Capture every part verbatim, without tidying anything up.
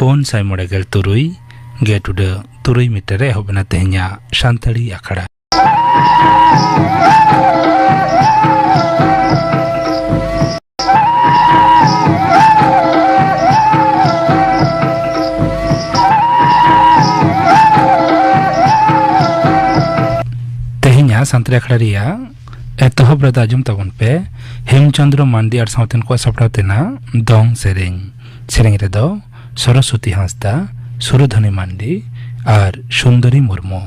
ᱯᱩᱱ ᱥᱟᱭ ᱢᱚᱬᱮ ᱜᱮᱞ ᱛᱩᱨᱩᱭ ᱜᱮ ᱴᱩᱰᱟᱹ ᱛᱩᱨᱩᱭ ᱢᱤᱴᱟᱨ ᱨᱮ ᱮᱦᱚᱵ ᱮᱱᱟ ᱛᱮᱦᱮᱧᱟᱜ ᱥᱟᱱᱛᱟᱲᱤ ᱟᱠᱷᱲᱟ᱾ ᱛᱮᱦᱮᱧᱟᱜ ᱥᱟᱱᱛᱟᱲᱤ ᱟᱠᱷᱲᱟ ᱨᱮᱭᱟᱜ ᱮᱛᱚᱦᱚᱵ ᱨᱮᱫᱚ ᱟᱸᱡᱚᱢ ᱛᱟᱵᱚᱱ ᱯᱮ ᱦᱮᱢᱪᱚᱸᱫᱽᱨᱚ ᱢᱟᱱᱰᱤ ᱟᱨ ᱥᱟᱶᱛᱮᱱ ᱠᱚᱣᱟᱜ ᱥᱟᱯᱲᱟᱣ ᱛᱮᱱᱟᱜ ᱫᱚᱝ ᱥᱮᱨᱮᱧ᱾ ᱥᱮᱨᱮᱧ ᱨᱮᱫᱚ ᱥᱚᱨᱚᱥᱚᱛᱤ ᱦᱟᱸᱥᱫᱟ, ᱥᱩᱨᱚᱫᱷᱚᱱᱤ ᱢᱟᱱᱰᱤ ᱟᱨ ᱥᱩᱱᱫᱚᱨᱤ ᱢᱩᱨᱢᱩ᱾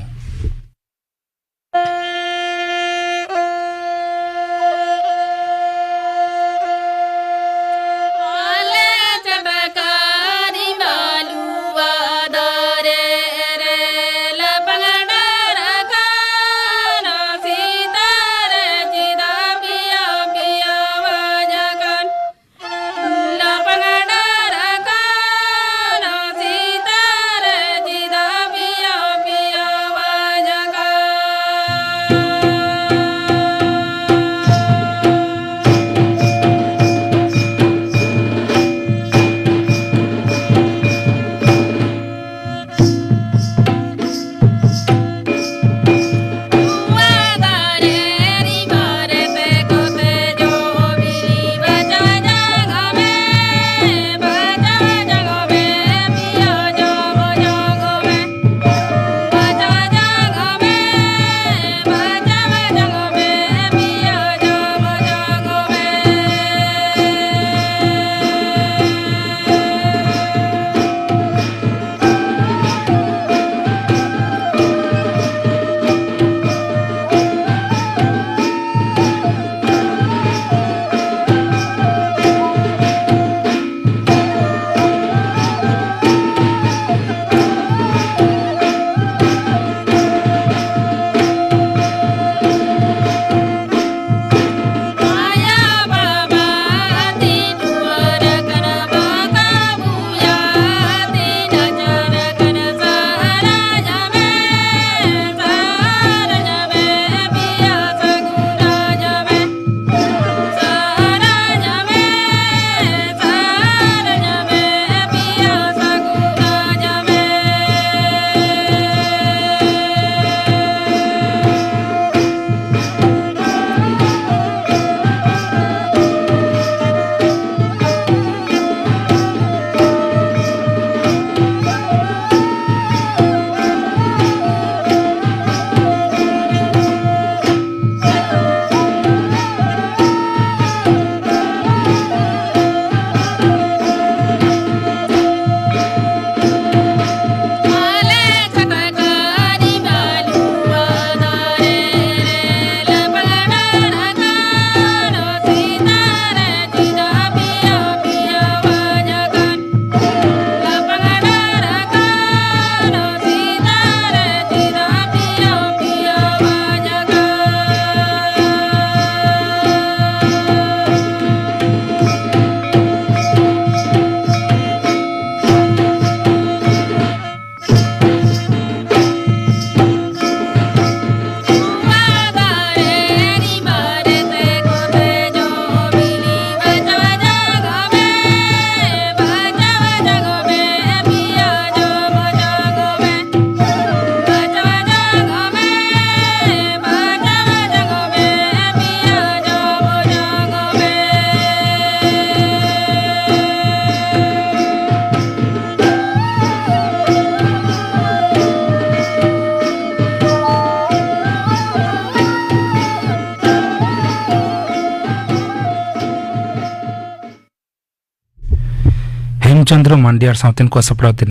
ᱪᱚᱱᱫᱨᱚ ᱢᱟᱱᱰᱤᱭᱟᱨ ᱥᱟᱶᱛᱮᱱ ᱠᱚᱣᱟᱜ ᱥᱟᱯᱲᱟᱣ ᱛᱮ᱾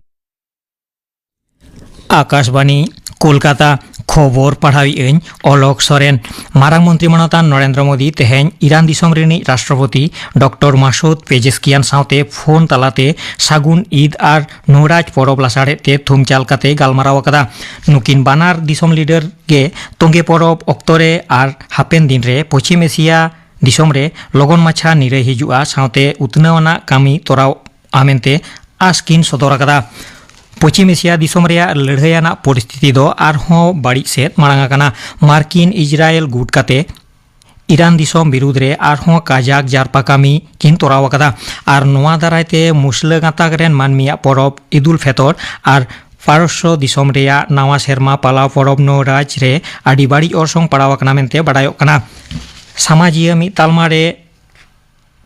ᱟᱠᱟᱥᱵᱟᱬᱤ, ᱠᱳᱞᱠᱟᱛᱟ᱾ ᱠᱷᱚᱵᱚᱨ ᱯᱟᱲᱦᱟᱣᱤᱡ ᱟᱹᱧ ᱚᱞᱚᱠ ᱥᱚᱨᱮᱱ᱾ ᱢᱟᱨᱟᱝ ᱢᱚᱱᱛᱨᱤ ᱢᱟᱱᱚᱛᱟᱱ ᱱᱚᱨᱮᱱᱫᱨᱚ ᱢᱳᱫᱤ ᱛᱮᱦᱮᱧ ᱤᱨᱟᱱ ᱫᱤᱥᱚᱢ ᱨᱤᱱᱤᱡ ᱨᱟᱥᱴᱨᱚᱯᱚᱛᱤ ᱰᱚᱠᱴᱚᱨ ᱢᱟᱥᱩᱫ ᱯᱮᱡᱮᱥᱠᱤᱭᱟᱱ ᱥᱟᱶᱛᱮ ᱯᱷᱳᱱ ᱛᱟᱞᱟᱛᱮ ᱥᱟᱹᱜᱩᱱ ᱤᱫ ᱟᱨ ᱱᱚᱣᱨᱟᱡᱽ ᱯᱚᱨᱚᱵᱽ ᱞᱟᱥᱟᱲᱦᱮᱫ ᱛᱮ ᱛᱷᱩᱢ ᱪᱟᱞ ᱠᱟᱛᱮ ᱜᱟᱞᱢᱟᱨᱟᱣ ᱟᱠᱟᱫᱟ᱾ ᱱᱩᱠᱤᱱ ᱵᱟᱱᱟᱨ ᱫᱤᱥᱚᱢ ᱞᱤᱰᱟᱨ ᱜᱮ ᱛᱚᱸᱜᱮ ᱯᱚᱨᱚᱵᱽ ᱚᱠᱛᱚ ᱨᱮ ᱟᱨ ᱦᱟᱯᱮᱱ ᱫᱤᱱ ᱨᱮ ᱯᱚᱪᱷᱤᱢ ᱮᱥᱤᱭᱟ ᱫᱤᱥᱚᱢ ᱨᱮ ᱞᱚᱜᱚᱱ ᱢᱟᱪᱷᱟ ᱱᱤᱨᱟᱹᱭ ᱦᱤᱡᱩᱜᱼᱟ ᱥᱟᱶᱛᱮ ᱩᱛᱱᱟᱹᱣ ᱟᱱᱟᱜ ᱠᱟᱹᱢᱤ ᱛᱚᱨᱟᱣ ᱟ ᱢᱮᱱᱛᱮ ᱟᱥ ᱠᱤᱱ ᱥᱚᱫᱚᱨ ᱟᱠᱟᱫᱟ᱾ ᱯᱚᱪᱷᱤᱢ ᱮᱥᱤᱭᱟ ᱫᱤᱥᱚᱢ ᱨᱮᱭᱟᱜ ᱞᱟᱹᱲᱦᱟᱹᱭ ᱟᱱᱟᱜ ᱯᱚᱨᱤᱥᱛᱷᱤᱛᱤ ᱫᱚ ᱟᱨᱦᱚᱸ ᱵᱟᱹᱲᱤᱡ ᱥᱮᱫ ᱢᱟᱲᱟᱝ ᱟᱠᱟᱱᱟ᱾ ᱢᱟᱨᱠᱤᱱ ᱤᱡᱽᱨᱟᱭᱮᱞ ᱜᱩᱴ ᱠᱟᱛᱮ ᱤᱨᱟᱱ ᱫᱤᱥᱚᱢ ᱵᱤᱨᱩᱫᱽ ᱨᱮ ᱟᱨᱦᱚᱸ ᱠᱟᱡᱟᱠ ᱡᱟᱨᱯᱟ ᱠᱟᱹᱢᱤ ᱠᱤᱱ ᱛᱚᱨᱟᱣ ᱟᱠᱟᱫᱟ᱾ ᱟᱨ ᱱᱚᱣᱟ ᱫᱟᱨᱟᱭ ᱛᱮ ᱢᱩᱥᱞᱟᱹ ᱜᱟᱸᱛᱟᱠ ᱨᱮᱱ ᱢᱟᱹᱱᱢᱤᱭᱟᱜ ᱯᱚᱨᱚᱵᱽ ᱤᱫᱩᱞ ᱯᱷᱮᱛᱚᱨ ᱟᱨ ᱯᱟᱨᱚᱥᱥᱚ ᱫᱤᱥᱚᱢ ᱨᱮᱭᱟᱜ ᱱᱟᱣᱟ ᱥᱮᱨᱢᱟ ᱯᱟᱞᱟᱣ ᱯᱚᱨᱚᱵᱽ ᱱᱚᱣᱨᱟᱡᱽ ᱨᱮ ᱟᱹᱰᱤ ᱵᱟᱹᱲᱤᱡ ᱚᱨᱥᱚᱝ ᱯᱟᱲᱟᱣ ᱟᱠᱟᱱᱟ ᱢᱮᱱᱛᱮ ᱵᱟᱰᱟᱭᱚᱜ ᱠᱟᱱᱟ᱾ ᱥᱟᱢᱟᱡᱤᱭᱟᱹ ᱢᱤᱫ ᱛᱟᱞᱢᱟ ᱨᱮ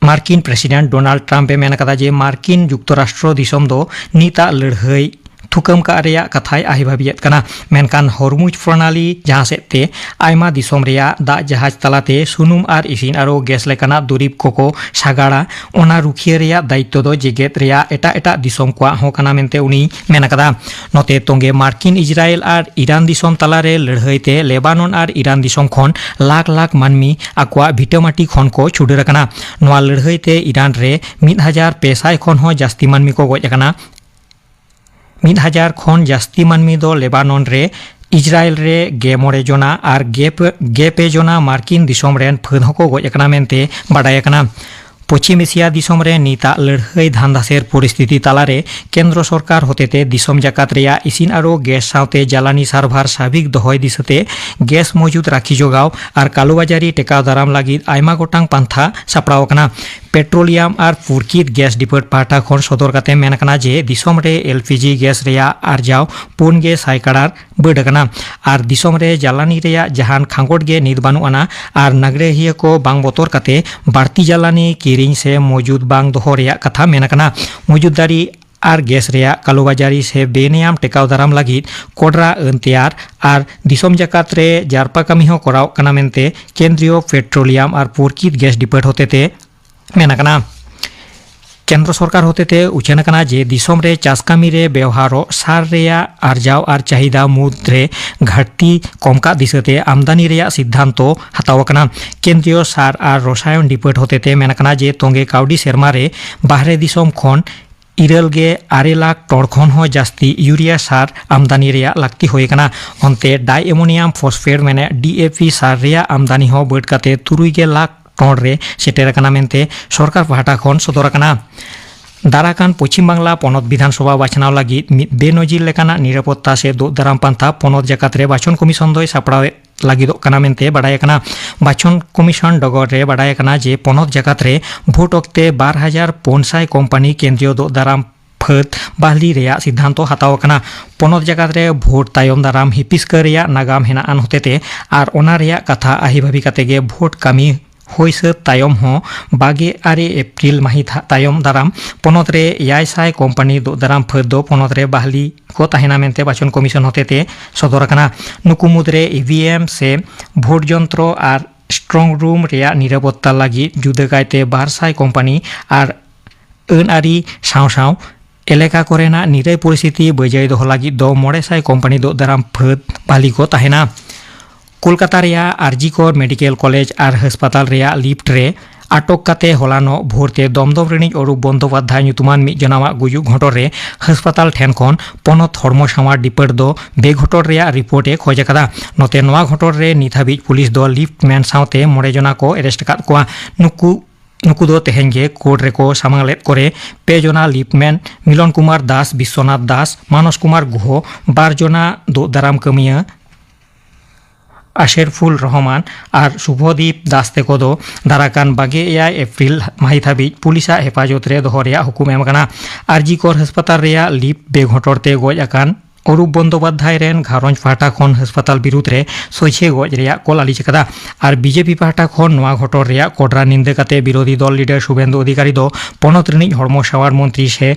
ᱢᱟᱨᱠᱤᱱ ᱯᱨᱮᱥᱤᱰᱮᱱᱴ ᱰᱳᱱᱟᱞᱰ ᱴᱨᱟᱢᱯ ᱮ ᱢᱮᱱ ᱟᱠᱟᱫᱟ ᱡᱮ ᱢᱟᱨᱠᱤᱱ ᱡᱩᱠᱛᱚᱨᱟᱥᱴᱨᱚ ᱫᱤᱥᱚᱢ ᱫᱚ ᱱᱤᱛᱟᱜ ᱞᱟᱹᱲᱦᱟᱹᱭ ᱛᱷᱩᱠᱟᱹᱢ ᱠᱟᱜ ᱨᱮᱭᱟᱜ ᱠᱟᱛᱷᱟᱭ ᱟᱭ ᱵᱷᱟᱵᱤᱭᱮᱫ ᱠᱟᱱᱟ, ᱢᱮᱱᱠᱷᱟᱱ ᱦᱚᱨᱢᱩᱡᱽ ᱯᱨᱚᱱᱟᱞᱤ ᱡᱟᱦᱟᱸ ᱥᱮᱫ ᱛᱮ ᱟᱭᱢᱟ ᱫᱤᱥᱚᱢ ᱨᱮᱭᱟᱜ ᱫᱟᱜ ᱡᱟᱦᱟᱡᱽ ᱛᱟᱞᱟᱛᱮ ᱥᱩᱱᱩᱢ ᱟᱨ ᱤᱥᱤᱱ ᱟᱨᱚ ᱜᱮᱥ ᱞᱮᱠᱟᱱᱟᱜ ᱫᱩᱨᱤᱵᱽ ᱠᱚᱠᱚ ᱥᱟᱜᱟᱲᱟ, ᱚᱱᱟ ᱨᱩᱠᱷᱤᱭᱟᱹ ᱨᱮᱭᱟᱜ ᱫᱟᱭᱤᱛᱛᱚ ᱫᱚ ᱡᱮᱜᱮᱛ ᱨᱮᱭᱟᱜ ᱮᱴᱟᱜ ᱮᱴᱟᱜ ᱫᱤᱥᱚᱢ ᱠᱚᱣᱟᱜ ᱦᱚᱸ ᱠᱟᱱᱟ ᱢᱮᱱᱛᱮ ᱩᱱᱤᱭ ᱢᱮᱱ ᱟᱠᱟᱫᱟ᱾ ᱱᱚᱛᱮ ᱛᱚᱸᱜᱮ ᱢᱟᱨᱠᱤᱱ ᱤᱡᱽᱨᱟᱭᱮᱞ ᱟᱨ ᱤᱨᱟᱱ ᱫᱤᱥᱚᱢ ᱛᱟᱞᱟᱨᱮ ᱞᱟᱹᱲᱦᱟᱹᱭ ᱛᱮ ᱞᱮᱵᱟᱱᱚᱱ ᱟᱨ ᱤᱨᱟᱱ ᱫᱤᱥᱚᱢ ᱠᱷᱚᱱ ᱞᱟᱠᱷ ᱞᱟᱠᱷ ᱢᱟᱹᱱᱢᱤ ᱟᱠᱚᱣᱟᱜ ᱵᱷᱤᱴᱟᱹᱢᱟᱹᱴᱤ ᱠᱷᱚᱱ ᱠᱚ ᱪᱷᱩᱰᱟᱹᱨ ᱟᱠᱟᱱᱟ᱾ ᱱᱚᱣᱟ ᱞᱟᱹᱲᱦᱟᱹᱭ ᱛᱮ ᱤᱨᱟᱱ ᱨᱮ ᱢᱤᱫ ᱦᱟᱡᱟᱨ ᱯᱮ ᱥᱟᱭ ᱠᱷᱚᱱ ᱦᱚᱸ ᱡᱟᱹᱥᱛᱤ ᱢᱟᱹᱱᱢᱤ ᱠᱚ ᱜᱚᱡ ᱟᱠᱟᱱᱟ᱾ ᱢᱤᱫ ᱦᱟᱡᱟᱨ ᱠᱷᱚᱱ ᱡᱟᱹᱥᱛᱤ ᱢᱟᱹᱱᱢᱤ ᱫᱚ ᱞᱮᱵᱟᱱᱚᱱ ᱨᱮ, ᱤᱡᱽᱨᱟᱭᱮᱞ ᱨᱮ ᱜᱮ ᱢᱚᱬᱮ ᱡᱚᱱᱟ ᱟᱨ ᱜᱮ ᱯᱮ, ᱜᱮ ᱯᱮ ᱡᱚᱱᱟ ᱢᱟᱨᱠᱤᱱ ᱫᱤᱥᱚᱢ ᱨᱮᱱ ᱯᱷᱟᱹᱫ ᱦᱚᱸᱠᱚ ᱜᱚᱡ ᱟᱠᱟᱱᱟ ᱢᱮᱱᱛᱮ ᱵᱟᱰᱟᱭ ᱟᱠᱟᱱᱟ᱾ ᱯᱚᱪᱷᱤᱢ ᱮᱥᱤᱭᱟ ᱫᱤᱥᱚᱢ ᱨᱮ ᱱᱤᱛᱟᱜ ᱞᱟᱹᱲᱦᱟᱹᱭ ᱫᱷᱟᱱᱫᱟᱥᱮᱨ ᱯᱚᱨᱤᱥᱛᱷᱤᱛᱤ ᱛᱟᱞᱟᱨᱮ ᱠᱮᱱᱫᱨᱚ ᱥᱚᱨᱠᱟᱨ ᱦᱚᱛᱮᱛᱮ ᱫᱤᱥᱚᱢ ᱡᱟᱠᱟᱛ ᱨᱮᱭᱟᱜ ᱤᱥᱤᱱ ᱟᱨᱚ ᱜᱮᱥ ᱥᱟᱶᱛᱮ ᱡᱟᱞᱟᱱᱤ ᱥᱟᱨᱵᱷᱟᱨ ᱥᱟᱵᱷᱤᱠ ᱫᱚᱦᱚᱭ ᱫᱤᱥᱟᱹᱛᱮ ᱜᱮᱥ ᱢᱚᱡᱩᱫ ᱨᱟᱹᱠᱷᱤ ᱡᱚᱜᱟᱣ ᱟᱨ ᱠᱟᱞᱳᱵᱟᱡᱟᱨᱤ ᱴᱮᱠᱟᱣ ᱫᱟᱨᱟᱢ ᱞᱟᱹᱜᱤᱫ ᱟᱭᱢᱟ ᱜᱚᱴᱟᱝ ᱯᱟᱱᱛᱷᱟ ᱥᱟᱯᱲᱟᱣ ᱟᱠᱟᱱᱟ᱾ ᱯᱮᱴᱨᱳᱞᱤᱭᱟᱢ ᱟᱨ ᱯᱩᱨᱠᱤᱛ ᱜᱮᱥ ᱰᱤᱯᱟᱨᱴ ᱯᱟᱦᱴᱟ ᱠᱷᱚᱱ ᱥᱚᱫᱚᱨ ᱠᱟᱛᱮ ᱢᱮᱱ ᱟᱠᱟᱱᱟ ᱡᱮ ᱫᱤᱥᱚᱢ ᱨᱮ ᱮᱞ ᱯᱤ ᱡᱤ ᱜᱮᱥ ᱨᱮᱭᱟᱜ ᱟᱨᱡᱟᱣ ᱯᱩᱱ ᱜᱮ ᱥᱟᱭ ᱠᱟᱲᱟᱨ ᱵᱟᱹᱰ ᱟᱠᱟᱱᱟ ᱟᱨ ᱫᱤᱥᱚᱢ ᱨᱮ ᱡᱟᱞᱟᱱᱤ ᱨᱮᱭᱟᱜ ᱡᱟᱦᱟᱱ ᱠᱷᱟᱸᱜᱚᱴ ᱜᱮ ᱱᱤᱛ ᱵᱟᱹᱱᱩᱜ ᱟᱱᱟ ᱟᱨ ᱱᱟᱜᱽᱲᱮᱦᱤᱭᱟᱹ ᱠᱚ ᱵᱟᱝ ᱵᱚᱛᱚᱨ ᱠᱟᱛᱮ ᱵᱟᱹᱲᱛᱤ ᱡᱟᱞᱟᱱᱤ ᱠᱤᱨᱤᱧ ᱥᱮ ᱢᱚᱡᱩᱫ ᱵᱟᱝ ᱫᱚᱦᱚ ᱨᱮᱭᱟᱜ ᱠᱟᱛᱷᱟ ᱢᱮᱱ ᱟᱠᱟᱱᱟ᱾ ᱢᱚᱡᱩᱫ ᱫᱟᱨᱤ ᱟᱨ ᱜᱮᱥ ᱨᱮᱭᱟᱜ ᱠᱟᱞᱳᱵᱟᱡᱟᱨᱤ ᱥᱮ ᱵᱮᱱᱤᱭᱟᱢ ᱴᱮᱠᱟᱣ ᱫᱟᱨᱟᱢ ᱞᱟᱹᱜᱤᱫ ᱠᱚᱰᱨᱟ ᱟᱹᱱ ᱛᱮᱭᱟᱨ ᱟᱨ ᱫᱤᱥᱚᱢ ᱡᱟᱠᱟᱛ ᱨᱮ ᱡᱟᱨᱯᱟ ᱠᱟᱹᱢᱤ ᱦᱚᱸ ᱠᱚᱨᱟᱣ ᱠᱟᱱᱟ ᱢᱮᱱᱛᱮ ᱠᱮᱱᱫᱨᱤᱭᱚ ᱯᱮᱴᱨᱳᱞᱤᱭᱟᱢ ᱟᱨ ᱯᱩᱨᱠᱤᱛ ᱜᱮᱥ ᱰᱤᱯᱟᱨᱴ ᱦᱚᱛᱮᱛᱮ ᱢᱮᱱ ᱟᱠᱟᱱᱟ᱾ ᱠᱮᱱᱫᱨᱚ ᱥᱚᱨᱠᱟᱨ ᱦᱚᱛᱮᱛᱮ ᱩᱪᱷᱟᱹᱱ ᱟᱠᱟᱱᱟ ᱡᱮ ᱫᱤᱥᱚᱢ ᱨᱮ ᱪᱟᱥ ᱠᱟᱹᱢᱤ ᱨᱮ ᱵᱮᱣᱦᱟᱨᱚᱜ ᱥᱟᱨ ᱨᱮᱭᱟᱜ ᱟᱨᱡᱟᱣ ᱟᱨ ᱪᱟᱦᱤᱫᱟ ᱢᱩᱫᱽ ᱨᱮ ᱜᱷᱟᱴᱛᱤ ᱠᱚᱢ ᱠᱟᱜ ᱫᱤᱥᱟᱹᱛᱮ ᱟᱢᱫᱟᱱᱤ ᱨᱮᱭᱟᱜ ᱥᱤᱫᱽᱫᱷᱟᱱᱛᱚ ᱦᱟᱛᱟᱣ ᱟᱠᱟᱱᱟ᱾ ᱠᱮᱱᱫᱨᱤᱭᱚ ᱥᱟᱨ ᱟᱨ ᱨᱚᱥᱟᱭᱚᱱ ᱰᱤᱯᱟᱹᱴ ᱦᱚᱛᱮᱛᱮ ᱢᱮᱱ ᱟᱠᱟᱱᱟ ᱡᱮ ᱛᱚᱸᱜᱮ ᱠᱟᱹᱣᱰᱤ ᱥᱮᱨᱢᱟ ᱨᱮ ᱵᱟᱦᱨᱮ ᱫᱤᱥᱚᱢ ᱠᱷᱚᱱ ᱤᱨᱟᱹᱞ ᱜᱮ ᱟᱨᱮ ᱞᱟᱠᱷ ᱴᱚᱱ ᱠᱷᱚᱱ ᱦᱚᱸ ᱡᱟᱹᱥᱛᱤ ᱭᱩᱨᱤᱭᱟ ᱥᱟᱨ ᱟᱢᱫᱟᱱᱤ ᱨᱮᱭᱟᱜ ᱞᱟᱹᱠᱛᱤ ᱦᱩᱭ ᱟᱠᱟᱱᱟ᱾ ᱚᱱᱛᱮ ᱰᱟᱭ ᱮᱢᱳᱱᱤᱭᱟᱢ ᱯᱷᱚᱥᱯᱷᱮᱴ ᱢᱮᱱᱮ ᱰᱤ ᱮ ᱯᱤ ᱥᱟᱨ ᱨᱮᱭᱟᱜ ᱟᱢᱫᱟᱱᱤ ᱦᱚᱸ ᱵᱟᱹᱰ ᱠᱟᱛᱮ ᱛᱩᱨᱩᱭ ᱜᱮᱞ ᱞᱟᱠᱷ ᱴᱚᱱ ᱨᱮ ᱥᱮᱴᱮᱨ ᱟᱠᱟᱱᱟ ᱢᱮᱱᱛᱮ ᱥᱚᱨᱠᱟᱨ ᱯᱟᱦᱴᱟ ᱠᱷᱚᱱ ᱥᱚᱫᱚᱨ ᱟᱠᱟᱱᱟ᱾ ᱫᱟᱨᱟᱠᱟᱱ ᱯᱚᱪᱷᱤᱢ ᱵᱟᱝᱞᱟ ᱯᱚᱱᱚᱛ ᱵᱤᱫᱷᱟᱱ ᱥᱚᱵᱷᱟ ᱵᱟᱪᱷᱱᱟᱣ ᱞᱟᱹᱜᱤᱫ ᱢᱤᱫ ᱵᱮᱱᱚᱡᱤᱨ ᱞᱮᱠᱟᱱᱟᱜ ᱱᱤᱨᱟᱯᱚᱛᱛᱟ ᱥᱮ ᱫᱳᱜ ᱫᱟᱨᱟᱢ ᱯᱟᱱᱛᱷᱟ ᱯᱚᱱᱚᱛ ᱡᱟᱠᱟᱛ ᱨᱮ ᱵᱟᱪᱷᱚᱱ ᱠᱚᱢᱤᱥᱚᱱ ᱫᱚᱭ ᱥᱟᱯᱲᱟᱣᱮᱫ ᱞᱟᱹᱜᱤᱫᱚᱜ ᱠᱟᱱᱟ ᱢᱮᱱᱛᱮ ᱵᱟᱰᱟᱭ ᱟᱠᱟᱱᱟ᱾ ᱵᱟᱪᱷᱚᱱ ᱠᱚᱢᱤᱥᱚᱱ ᱰᱚᱜᱚᱨ ᱨᱮ ᱵᱟᱰᱟᱭ ᱟᱠᱟᱱᱟ ᱡᱮ ᱯᱚᱱᱚᱛ ᱡᱟᱠᱟᱛ ᱨᱮ ᱵᱷᱳᱴ ᱚᱠᱛᱮ ᱵᱟᱨ ᱦᱟᱡᱟᱨ ᱯᱩᱱ ᱥᱟᱭ ᱠᱳᱢᱯᱟᱱᱤ ᱠᱮᱱᱫᱨᱤᱭᱚ ᱫᱳᱜ ᱫᱟᱨᱟᱢ ᱯᱷᱟᱹᱫ ᱵᱟᱦᱞᱤ ᱨᱮᱭᱟᱜ ᱥᱤᱫᱽᱫᱷᱟᱱᱛᱚ ᱦᱟᱛᱟᱣ ᱟᱠᱟᱱᱟ᱾ ᱯᱚᱱᱚᱛ ᱡᱟᱠᱟᱛ ᱨᱮ ᱵᱷᱳᱴ ᱛᱟᱭᱚᱢ ᱫᱟᱨᱟᱢ ᱦᱤᱯᱤᱥᱠᱟᱹ ᱨᱮᱭᱟᱜ ᱱᱟᱜᱟᱢ ᱦᱮᱱᱟᱜ ᱟᱱ ᱦᱚᱛᱮᱛᱮ ᱟᱨ ᱚᱱᱟ ᱨᱮᱭᱟᱜ ᱠᱟᱛᱷᱟ ᱟᱹᱦᱤ ᱵᱷᱟᱵᱤ ᱠᱟᱛᱮ ᱜᱮ ᱵᱷᱳᱴ ᱠᱟᱹᱢᱤ ᱦᱩᱭ ᱥᱟᱹᱛ ᱛᱟᱭᱚᱢ ᱦᱚᱸ ᱵᱟᱜᱮ ᱟᱨᱮ ᱮᱯᱨᱤᱞ ᱢᱟᱹᱦᱤᱛ ᱦᱟ-, ᱛᱟᱭᱚᱢ ᱫᱟᱨᱟᱢ ᱯᱚᱱᱚᱛ ᱨᱮ ᱮᱭᱟᱭ ᱥᱟᱭ ᱠᱳᱢᱯᱟᱱᱤ ᱫᱳᱜ ᱫᱟᱨᱟᱢ ᱯᱷᱟᱹᱫ ᱫᱚ ᱯᱚᱱᱚᱛ ᱨᱮ ᱵᱟᱦᱞᱤ ᱠᱚ ᱛᱟᱦᱮᱱᱟ ᱢᱮᱱᱛᱮ ᱵᱟᱪᱷᱚᱱ ᱠᱚᱢᱤᱥᱚᱱ ᱦᱚᱛᱮᱛᱮ ᱥᱚᱫᱚᱨ ᱟᱠᱟᱱᱟ᱾ ᱱᱩᱠᱩ ᱢᱩᱫᱽᱨᱮ ᱤ ᱵᱷᱤ ᱮᱢ ᱥᱮ ᱵᱷᱳᱴ ᱡᱚᱱᱛᱨᱚ ᱟᱨ ᱥᱴᱨᱚᱝ ᱨᱩᱢ ᱨᱮᱭᱟᱜ ᱱᱤᱨᱟᱯᱚᱛᱛᱟ ᱞᱟᱹᱜᱤᱫ ᱡᱩᱫᱟᱹ ᱠᱟᱭᱛᱮ ᱵᱟᱨ ᱥᱟᱭ ᱠᱳᱢᱯᱟᱱᱤ ᱟᱨ ᱟᱹᱱ ᱟᱹᱨᱤ ᱥᱟᱶ ᱥᱟᱶ ᱮᱞᱟᱠᱟ ᱠᱚᱨᱮᱱᱟᱜ ᱱᱤᱨᱟᱹᱭ ᱯᱚᱨᱤᱥᱛᱷᱤᱛᱤ ᱵᱟᱹᱡᱟᱹᱭ ᱫᱚᱦᱚ ᱞᱟᱹᱜᱤᱫ ᱫᱚ ᱢᱚᱬᱮ ᱥᱟᱭ ᱠᱳᱢᱯᱟᱱᱤ ᱫᱳᱜ ᱫᱟᱨᱟᱢ ᱯᱷᱟᱹᱫ ᱵᱟᱦᱞᱤ ᱠᱚ ᱛᱟᱦᱮᱱᱟ᱾ ᱠᱳᱞᱠᱟᱛᱟ ᱨᱮᱭᱟᱜ ᱟᱨᱡᱤ ᱠᱚᱨ ᱢᱮᱰᱤᱠᱮᱞ ᱠᱚᱞᱮᱡᱽ ᱟᱨ ᱦᱟᱥᱯᱟᱛᱟᱞ ᱨᱮᱭᱟᱜ ᱞᱤᱯᱴ ᱨᱮ ᱟᱴᱚᱠ ᱠᱟᱛᱮ ᱦᱚᱞᱟᱱᱚᱜ ᱵᱷᱳᱨ ᱛᱮ ᱫᱚᱢᱫᱚᱢ ᱨᱤᱱᱤᱡ ᱚᱨᱩᱯ ᱵᱚᱱᱫᱳᱯᱟᱫᱽᱫᱷᱟᱭ ᱧᱩᱛᱩᱢᱟᱱ ᱢᱤᱫ ᱡᱚᱱᱟᱣᱟᱜ ᱜᱩᱡᱩᱜ ᱜᱷᱚᱴᱚᱱ ᱨᱮ ᱦᱟᱥᱯᱟᱛᱟᱞ ᱴᱷᱮᱱ ᱠᱷᱚᱱ ᱯᱚᱱᱚᱛ ᱦᱚᱲᱢᱚ ᱥᱟᱶᱟᱨ ᱰᱤᱯᱟᱨᱴ ᱫᱚ ᱵᱮᱜᱷᱚᱴᱚᱱ ᱨᱮᱭᱟᱜ ᱨᱤᱯᱳᱨᱴ ᱮ ᱠᱷᱚᱡᱽ ᱟᱠᱟᱫᱟ᱾ ᱱᱚᱛᱮ ᱱᱚᱣᱟ ᱜᱷᱚᱴᱚᱱ ᱨᱮ ᱱᱤᱛ ᱦᱟᱹᱵᱤᱡ ᱯᱩᱞᱤᱥ ᱫᱚ ᱞᱤᱯᱴ ᱢᱮᱱ ᱥᱟᱶᱛᱮ ᱢᱚᱬᱮ ᱡᱚᱱᱟ ᱠᱚ ᱮᱨᱮᱥᱴ ᱟᱠᱟᱫ ᱠᱚᱣᱟ᱾ ᱱᱩᱠᱩ ᱱᱩᱠᱩ ᱫᱚ ᱛᱮᱦᱮᱧ ᱜᱮ ᱠᱳᱨᱴ ᱨᱮᱠᱚ ᱥᱟᱢᱟᱝ ᱞᱮᱫ ᱠᱚᱨᱮ ᱯᱮ ᱡᱚᱱᱟ ᱞᱤᱯᱴ ᱢᱮᱱ ᱢᱤᱞᱚᱱ ᱠᱩᱢᱟᱨ ᱫᱟᱥ, ᱵᱤᱥᱥᱚᱱᱟᱛᱷ ᱫᱟᱥ, ᱢᱟᱱᱚᱥ ᱠᱩᱢᱟᱨ ᱜᱩᱦᱚ, ᱵᱟᱨ ᱡᱚᱱᱟ ᱫᱳᱜ ᱫᱟᱨᱟᱢ ᱠᱟᱹᱢᱤᱭᱟᱹ ᱟᱥᱮᱨᱯᱷᱩᱞ ᱨᱚᱦᱚᱢᱟᱱ ᱟᱨ ᱥᱩᱵᱷᱚᱫᱤᱯ ᱫᱟᱥ ᱛᱮᱠᱚ ᱫᱚ ᱫᱟᱨᱟᱠᱟᱱ ᱵᱟᱜᱮ ᱮᱭᱟᱭ ᱮᱯᱨᱤᱞ ᱢᱟᱹᱦᱤᱛ ᱦᱟᱹᱵᱤᱡ ᱯᱩᱞᱤᱥᱟᱜ ᱦᱮᱯᱟᱡᱚᱛ ᱨᱮ ᱫᱚᱦᱚ ᱨᱮᱭᱟᱜ ᱦᱩᱠᱩᱢ ᱮᱢ ᱟᱠᱟᱱᱟ᱾ ᱟᱨᱡᱤ ᱠᱚᱨ ᱦᱟᱥᱯᱟᱛᱟᱞ ᱨᱮᱭᱟᱜ ᱞᱤᱯᱴ ᱵᱮᱜᱷᱚᱴᱚᱨ ᱛᱮ ᱜᱚᱡ ᱟᱠᱟᱱ ᱚᱨᱩᱯ ᱵᱚᱱᱫᱳᱯᱟᱫᱽᱫᱷᱟᱭ ᱨᱮᱱ ᱜᱷᱟᱨᱚᱸᱡᱽ ᱯᱟᱦᱴᱟ ᱠᱷᱚᱱ ᱦᱟᱥᱯᱟᱛᱟᱞ ᱵᱤᱨᱩᱫᱽ ᱨᱮ ᱥᱚᱡᱷᱮ ᱜᱚᱡ ᱨᱮᱭᱟᱜ ᱠᱚ ᱞᱟᱹᱞᱤᱥ ᱟᱠᱟᱫᱟ᱾ ᱟᱨ ᱵᱤ ᱡᱮ ᱯᱤ ᱯᱟᱦᱴᱟ ᱠᱷᱚᱱ ᱱᱚᱣᱟ ᱜᱷᱚᱴᱚᱱ ᱨᱮᱭᱟᱜ ᱠᱚᱰᱨᱟ ᱱᱤᱱᱫᱟᱹ ᱠᱟᱛᱮ ᱵᱤᱨᱳᱫᱷᱤ ᱫᱚᱞ ᱞᱤᱰᱟᱨ ᱥᱩᱵᱷᱮᱱᱫᱩ ᱚᱫᱷᱤᱠᱟᱨᱤ ᱫᱚ ᱯᱚᱱᱚᱛ ᱨᱤᱱᱤᱡ ᱦᱚᱲᱢᱚ ᱥᱟᱶᱟᱨ ᱢᱚᱱᱛᱨᱤ ᱥᱮ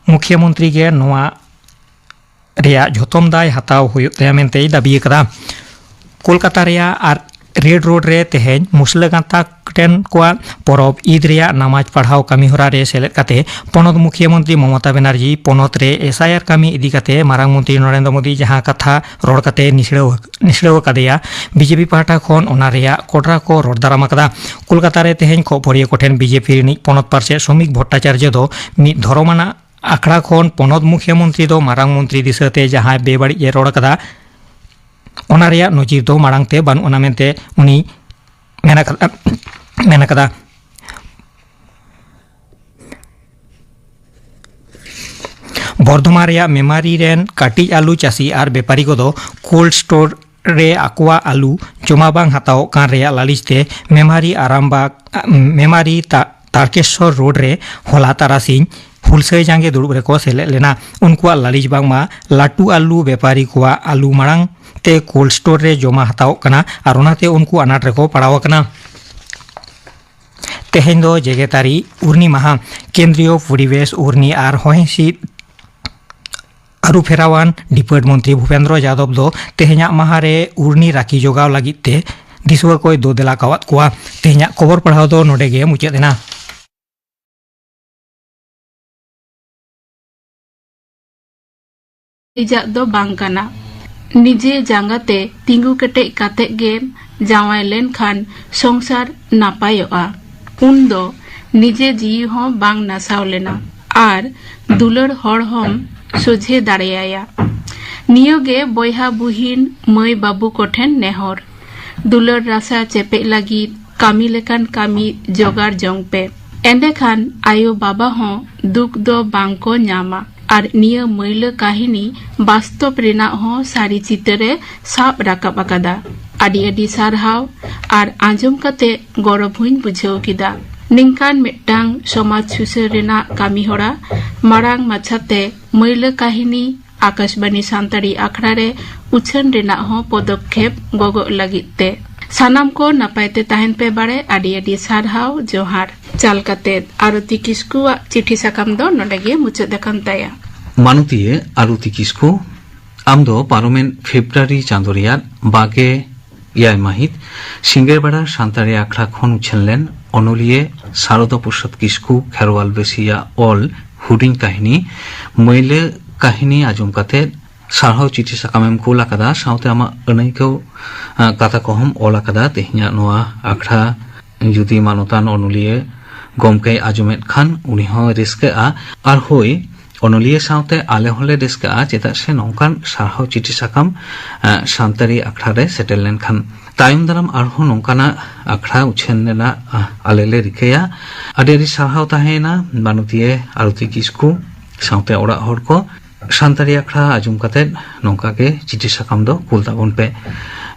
ᱢᱩᱠᱷᱭᱟᱹ ᱢᱚᱱᱛᱨᱤ ᱜᱮ ᱱᱚᱣᱟ ᱨᱮᱭᱟᱜ ᱡᱷᱚᱛᱚᱢ ᱫᱟᱭ ᱦᱟᱛᱟᱣ ᱦᱩᱭᱩᱜ ᱛᱟᱭᱟ ᱢᱮᱱᱛᱮᱭ ᱫᱟᱹᱵᱤ ᱟᱠᱟᱫᱟ᱾ ᱠᱳᱞᱠᱟᱛᱟ ᱨᱮᱭᱟᱜ ᱟᱨ ᱨᱮᱰ ᱨᱳᱰ ᱨᱮ ᱛᱮᱦᱮᱧ ᱢᱩᱥᱞᱟᱹ ᱜᱟᱶᱛᱟ ᱨᱮᱱ ᱠᱚᱣᱟᱜ ᱯᱚᱨᱚᱵᱽ ᱤᱫ ᱨᱮᱭᱟᱜ ᱱᱟᱢᱟᱡᱽ ᱯᱟᱲᱦᱟᱣ ᱠᱟᱹᱢᱤ ᱦᱚᱨᱟ ᱨᱮ ᱥᱮᱞᱮᱫ ᱠᱟᱛᱮ ᱯᱚᱱᱚᱛ ᱢᱩᱠᱷᱤᱭᱟᱹ ᱢᱚᱱᱛᱨᱤ ᱢᱚᱢᱚᱛᱟ ᱵᱮᱱᱟᱨᱡᱤ ᱯᱚᱱᱚᱛ ᱨᱮ ᱮᱥ ᱟᱭ ᱟᱨ ᱠᱟᱹᱢᱤ ᱤᱫᱤ ᱠᱟᱛᱮ ᱢᱟᱨᱟᱝ ᱢᱚᱱᱛᱨᱤ ᱱᱚᱨᱮᱱᱫᱨᱚ ᱢᱳᱫᱤ ᱡᱟᱦᱟᱸ ᱠᱟᱛᱷᱟ ᱨᱚᱲ ᱠᱟᱛᱮ ᱱᱤᱥᱲᱟᱹᱣ, ᱱᱤᱥᱲᱟᱹᱣ ᱟᱠᱟᱫᱮᱭᱟ, ᱵᱤᱡᱮᱯᱤ ᱯᱟᱦᱴᱟ ᱠᱷᱚᱱ ᱚᱱᱟ ᱨᱮᱭᱟᱜ ᱠᱚᱰᱨᱟ ᱠᱚ ᱨᱚᱲ ᱫᱟᱨᱟᱢ ᱟᱠᱟᱫᱟ᱾ ᱠᱳᱞᱠᱟᱛᱟ ᱨᱮ ᱛᱮᱦᱮᱧ ᱠᱷᱚᱵᱚᱨᱤᱭᱟᱹ ᱠᱚᱴᱷᱮᱱ ᱵᱤᱡᱮᱯᱤ ᱨᱤᱱᱤᱡ ᱯᱚᱱᱚᱛ ᱯᱟᱨᱥᱮᱛ ᱥᱚᱢᱤᱠ ᱵᱷᱚᱴᱴᱟᱪᱟᱨᱡᱚ ᱫᱚ ᱢᱤᱫ ᱫᱷᱚᱨᱚᱢ ᱟᱱᱟᱜ ᱟᱠᱷᱲᱟ ᱠᱷᱚᱱ ᱯᱚᱱᱚᱛ ᱢᱩᱠᱷᱤᱭᱟᱹ ᱢᱚᱱᱛᱨᱤ ᱫᱚ ᱢᱟᱨᱟᱝ ᱢᱚᱱᱛᱨᱤ ᱫᱤᱥᱟᱹᱛᱮ ᱡᱟᱦᱟᱸᱭ ᱵᱮᱵᱟᱹᱲᱤᱡ ᱮ ᱨᱚᱲ ᱟᱠᱟᱫᱟ, ᱚᱱᱟ ᱨᱮᱭᱟᱜ ᱱᱚᱡᱤᱨ ᱫᱚ ᱢᱟᱲᱟᱝ ᱛᱮ ᱵᱟᱹᱱᱩᱜ ᱟᱱᱟ ᱢᱮᱱᱛᱮ ᱩᱱᱤ ᱢᱮᱱ ᱟᱠᱟᱫᱟ, ᱢᱮᱱ ᱟᱠᱟᱫᱟ᱾ ᱵᱚᱨᱫᱷᱚᱢᱟᱱ ᱨᱮᱭᱟᱜ ᱢᱮᱢᱟᱨᱤ ᱨᱮᱱ ᱠᱟᱹᱴᱤᱡ ᱟᱹᱞᱩ ᱪᱟᱹᱥᱤ ᱟᱨ ᱵᱮᱯᱟᱨᱤ ᱠᱚᱫᱚ ᱠᱳᱞᱰ ᱥᱴᱳᱨ ᱨᱮ ᱟᱠᱚᱣᱟᱜ ᱟᱹᱞᱩ ᱡᱚᱢᱟ ᱵᱟᱝ ᱦᱟᱛᱟᱣᱚᱜ ᱠᱟᱱ ᱨᱮᱭᱟᱜ ᱞᱟᱹᱞᱤᱥ ᱛᱮ ᱢᱮᱢᱟᱨᱤ ᱟᱨᱟᱢᱵᱟᱜᱽ, ᱢᱮᱢᱟᱨᱤ ᱛᱟ-, ᱛᱟᱨᱠᱮᱥᱥᱚᱨ ᱨᱳᱰ ᱨᱮ ᱦᱚᱞᱟ ᱛᱟᱨᱟᱥᱤᱧ ᱦᱩᱞᱥᱟᱹᱭ ᱡᱟᱸᱜᱮ ᱫᱩᱲᱩᱵ ᱨᱮᱠᱚ ᱥᱮᱞᱮᱫ ᱞᱮᱱᱟ᱾ ᱩᱱᱠᱩᱣᱟᱜ ᱞᱟᱹᱞᱤᱥ ᱵᱟᱝᱢᱟ ᱞᱟᱹᱴᱩ ᱟᱹᱞᱩ ᱵᱮᱯᱟᱨᱤ ᱠᱚᱣᱟᱜ ᱟᱹᱞᱩ ᱢᱟᱲᱟᱝ ᱛᱮ ᱠᱳᱞᱰ ᱥᱴᱳᱨ ᱨᱮ ᱡᱚᱢᱟ ᱦᱟᱛᱟᱣᱚᱜ ᱠᱟᱱᱟ ᱟᱨ ᱚᱱᱟᱛᱮ ᱩᱱᱠᱩ ᱟᱱᱟᱴ ᱨᱮᱠᱚ ᱯᱟᱲᱟᱣ ᱟᱠᱟᱱᱟ᱾ ᱛᱮᱦᱮᱧ ᱫᱚ ᱡᱮᱜᱮᱛᱟᱹᱨᱤ ᱩᱨᱱᱤ ᱢᱟᱦᱟ᱾ ᱠᱮᱱᱫᱨᱤᱭᱚ ᱯᱚᱨᱤᱵᱮᱥ, ᱩᱨᱱᱤ ᱟᱨ ᱦᱚᱭ ᱦᱤᱸᱥᱤᱫ ᱟᱹᱨᱩᱯᱷᱮᱨᱟᱣᱟᱱ ᱰᱤᱯᱟᱹᱴ ᱢᱚᱱᱛᱨᱤ ᱵᱷᱩᱯᱮᱱᱫᱨᱚ ᱡᱟᱫᱚᱵ ᱫᱚ ᱛᱮᱦᱮᱧᱟᱜ ᱢᱟᱦᱟ ᱨᱮ ᱩᱨᱱᱤ ᱨᱟᱠᱷᱤ ᱡᱚᱜᱟᱣ ᱞᱟᱹᱜᱤᱫ ᱛᱮ ᱫᱤᱥᱩᱣᱟᱹ ᱠᱚᱭ ᱫᱳ ᱫᱮᱞᱟ ᱠᱟᱣᱟᱫ ᱠᱚᱣᱟ᱾ ᱛᱮᱦᱮᱧᱟᱜ ᱠᱷᱚᱵᱚᱨ ᱯᱟᱲᱦᱟᱣ ᱫᱚ ᱱᱚᱰᱮ ᱜᱮ ᱢᱩᱪᱟᱹᱫ ᱮᱱᱟ᱾ ᱱᱤᱡᱟᱜ ᱫᱚ ᱵᱟᱝ ᱠᱟᱱᱟ᱾ ᱱᱤᱡᱮ ᱡᱟᱸᱜᱟ ᱛᱮ ᱛᱤᱸᱜᱩ ᱠᱮᱴᱮᱡ ᱠᱟᱛᱮ ᱜᱮ ᱡᱟᱶᱟᱭ ᱞᱮᱱᱠᱷᱟᱱ ᱥᱚᱝᱥᱟᱨ ᱱᱟᱯᱟᱭᱚᱜᱼᱟ᱾ ᱩᱱᱫᱚ ᱱᱤᱡᱮ ᱡᱤᱣᱤ ᱦᱚᱸ ᱵᱟᱝ ᱱᱟᱥᱟᱣ ᱞᱮᱱᱟ ᱟᱨ ᱫᱩᱞᱟᱹᱲ ᱦᱚᱲ ᱦᱚᱸᱢ ᱥᱚᱡᱷᱮ ᱫᱟᱲᱮᱭᱟᱭᱟ᱾ ᱱᱤᱭᱟᱹ ᱜᱮ ᱵᱚᱭᱦᱟ ᱵᱩᱦᱤᱱ ᱢᱟᱹᱭ ᱵᱟᱹᱵᱩ ᱠᱚᱴᱷᱮᱱ ᱱᱮᱦᱚᱨ᱾ ᱫᱩᱞᱟᱹᱲ ᱨᱟᱥᱟ ᱪᱮᱯᱮᱡ ᱞᱟᱹᱜᱤᱫ ᱠᱟᱹᱢᱤ ᱞᱮᱠᱟᱱ ᱠᱟᱹᱢᱤ ᱡᱚᱜᱟᱲ ᱡᱚᱝ ᱯᱮ᱾ ᱮᱸᱰᱮᱠᱷᱟᱱ ᱟᱭᱳ ᱵᱟᱵᱟ ᱦᱚᱸ ᱫᱩᱠ ᱫᱚ ᱵᱟᱝ ᱠᱚ ᱧᱟᱢᱟ᱾ ᱟᱨ ᱱᱤᱭᱟᱹ ᱢᱟᱹᱭᱞᱟᱹ ᱠᱟᱹᱦᱱᱤ ᱵᱟᱥᱛᱚᱵ ᱨᱮᱱᱟᱜ ᱦᱚᱸ ᱥᱟᱹᱨᱤ ᱪᱤᱛᱟᱹᱨ ᱮ ᱥᱟᱵ ᱨᱟᱠᱟᱵ ᱟᱠᱟᱫᱟ᱾ ᱟᱹᱰᱤ ᱟᱹᱰᱤ ᱥᱟᱨᱦᱟᱣ᱾ ᱟᱨ ᱟᱸᱡᱚᱢ ᱠᱟᱛᱮ ᱜᱚᱨᱚᱵ ᱦᱚᱸᱧ ᱵᱩᱡᱷᱟᱹᱣ ᱠᱮᱫᱟ᱾ ᱱᱤᱝᱠᱟᱱ ᱢᱤᱫᱴᱟᱝ ᱥᱚᱢᱟᱡᱽ ᱥᱩᱥᱟᱹᱨ ᱨᱮᱱᱟᱜ ᱠᱟᱹᱢᱤ ᱦᱚᱨᱟ ᱢᱟᱲᱟᱝ ᱢᱟᱪᱷᱟᱛᱮ ᱢᱟᱹᱭᱞᱟᱹ ᱠᱟᱹᱦᱱᱤ ᱟᱠᱟᱥᱵᱟᱱᱤ ᱥᱟᱱᱛᱟᱲᱤ ᱟᱠᱷᱲᱟ ᱨᱮ ᱩᱪᱷᱟᱹᱱ ᱨᱮᱱᱟᱜ ᱦᱚᱸ ᱯᱚᱫᱚᱠᱷᱮᱯ ᱜᱚᱜᱚᱜ ᱞᱟᱹᱜᱤᱫ ᱛᱮ᱾ ᱥᱟᱱᱟᱢ ᱠᱚ ᱱᱟᱯᱟᱭ ᱛᱮ ᱛᱟᱦᱮᱱ ᱯᱮ ᱵᱟᱲᱮ᱾ ᱟᱹᱰᱤ ᱟᱹᱰᱤ ᱥᱟᱨᱦᱟᱣ, ᱡᱚᱦᱟᱨ᱾ ᱪᱟᱞ ᱠᱟᱛᱮ ᱟᱨᱚᱛᱤ ᱠᱤᱥᱠᱩᱣᱟᱜ ᱪᱤᱴᱷᱤ ᱥᱟᱠᱟᱢ ᱫᱚ ᱱᱚᱰᱮ ᱜᱮ ᱢᱩᱪᱟᱹᱫ ᱟᱠᱟᱱ ᱛᱟᱭᱟ᱾ ᱢᱟᱱᱚᱛᱤᱭᱟᱹ ᱟᱨᱚᱛᱤ ᱠᱤᱥᱠᱩ, ᱟᱢ ᱫᱚ ᱯᱟᱨᱚᱢᱮᱱ ᱯᱷᱮᱵᱽᱨᱩᱣᱟᱨᱤ ᱪᱟᱸᱫᱚ ᱨᱮᱭᱟᱜ ᱵᱟᱜᱮ ᱮᱭᱟᱭ ᱢᱟᱹᱦᱤᱛ ᱥᱤᱸᱜᱟᱹᱲ ᱵᱮᱲᱟ ᱥᱟᱱᱛᱟᱲᱤ ᱟᱠᱷᱲᱟ ᱠᱷᱚᱱ ᱩᱪᱷᱟᱹᱱ ᱞᱮᱱ ᱚᱱᱚᱞᱤᱭᱟᱹ ᱥᱟᱨᱚᱫᱟ ᱯᱨᱚᱥᱟᱫᱽ ᱠᱤᱥᱠᱩ ᱠᱷᱮᱨᱣᱟᱞ ᱵᱮᱥᱤᱭᱟᱜ ᱚᱞ ᱦᱩᱰᱤᱧ ᱠᱟᱹᱦᱱᱤ ᱢᱟᱹᱭᱞᱟᱹ ᱠᱟᱹᱦᱱᱤ ᱟᱸᱡᱚᱢ ᱠᱟᱛᱮ ᱥᱟᱨᱦᱟᱣ ᱪᱤᱴᱷᱤ ᱥᱟᱠᱟᱢᱮᱢ ᱠᱩᱞ ᱟᱠᱟᱫᱟ, ᱥᱟᱶᱛᱮ ᱟᱢᱟᱜ ᱟᱹᱱᱟᱹᱭᱠᱟᱹᱣ, ᱟ, ᱠᱟᱛᱷᱟ ᱠᱚᱦᱚᱸᱢ ᱚᱞ ᱟᱠᱟᱫᱟ᱾ ᱛᱮᱦᱮᱧᱟᱜ ᱱᱚᱣᱟ ᱟᱠᱷᱲᱟ ᱡᱩᱫᱤ ᱢᱟᱱᱚᱛᱟᱱ ᱚᱱᱚᱞᱤᱭᱟᱹ ᱜᱚᱢᱠᱮᱭ ᱟᱸᱡᱚᱢᱮᱫ ᱠᱷᱟᱱ, ᱩᱱᱤ ᱦᱚᱸ ᱨᱟᱹᱥᱠᱟᱹᱜᱼᱟ᱾ ᱟᱨ ᱦᱳᱭ, ᱚᱱᱚᱞᱤᱭᱟᱹ ᱥᱟᱶᱛᱮ ᱟᱞᱮ ᱦᱚᱸᱞᱮ ᱨᱟᱹᱥᱠᱟᱹᱜᱼᱟ, ᱪᱮᱫᱟᱜ ᱥᱮ ᱱᱚᱝᱠᱟᱱ ᱥᱟᱨᱦᱟᱣ ᱪᱤᱴᱷᱤ ᱥᱟᱠᱟᱢ, ᱟ, ᱥᱟᱱᱛᱟᱲᱤ ᱟᱠᱷᱲᱟ ᱨᱮ ᱥᱮᱴᱮᱨ ᱞᱮᱱᱠᱷᱟᱱ᱾ ᱛᱟᱭᱚᱢ ᱫᱟᱨᱟᱢ ᱟᱨᱦᱚᱸ ᱱᱚᱝᱠᱟᱱᱟᱜ ᱟᱠᱷᱲᱟ ᱩᱪᱷᱟᱹᱱ ᱨᱮᱱᱟᱜ, ᱟ, ᱟᱞᱮ ᱞᱮ ᱨᱤᱠᱟᱹᱭᱟ᱾ ᱟᱹᱰᱤ ᱟᱹᱰᱤ ᱥᱟᱨᱦᱟᱣ ᱛᱟᱦᱮᱸᱭᱮᱱᱟ ᱢᱟᱱᱚᱛᱤᱭᱟᱹ ᱟᱨᱚᱛᱤ ᱠᱤᱥᱠᱩ ᱥᱟᱶᱛᱮ ᱚᱲᱟᱜ ᱦᱚᱲ ᱠᱚ᱾ ᱥᱟᱱᱛᱟᱲᱤ ᱟᱠᱷᱲᱟ ᱟᱸᱡᱚᱢ ᱠᱟᱛᱮ ᱱᱚᱝᱠᱟ ᱜᱮ ᱪᱤᱴᱷᱤ ᱥᱟᱠᱟᱢ ᱫᱚ ᱠᱩᱞ ᱛᱟᱵᱚᱱ ᱯᱮ᱾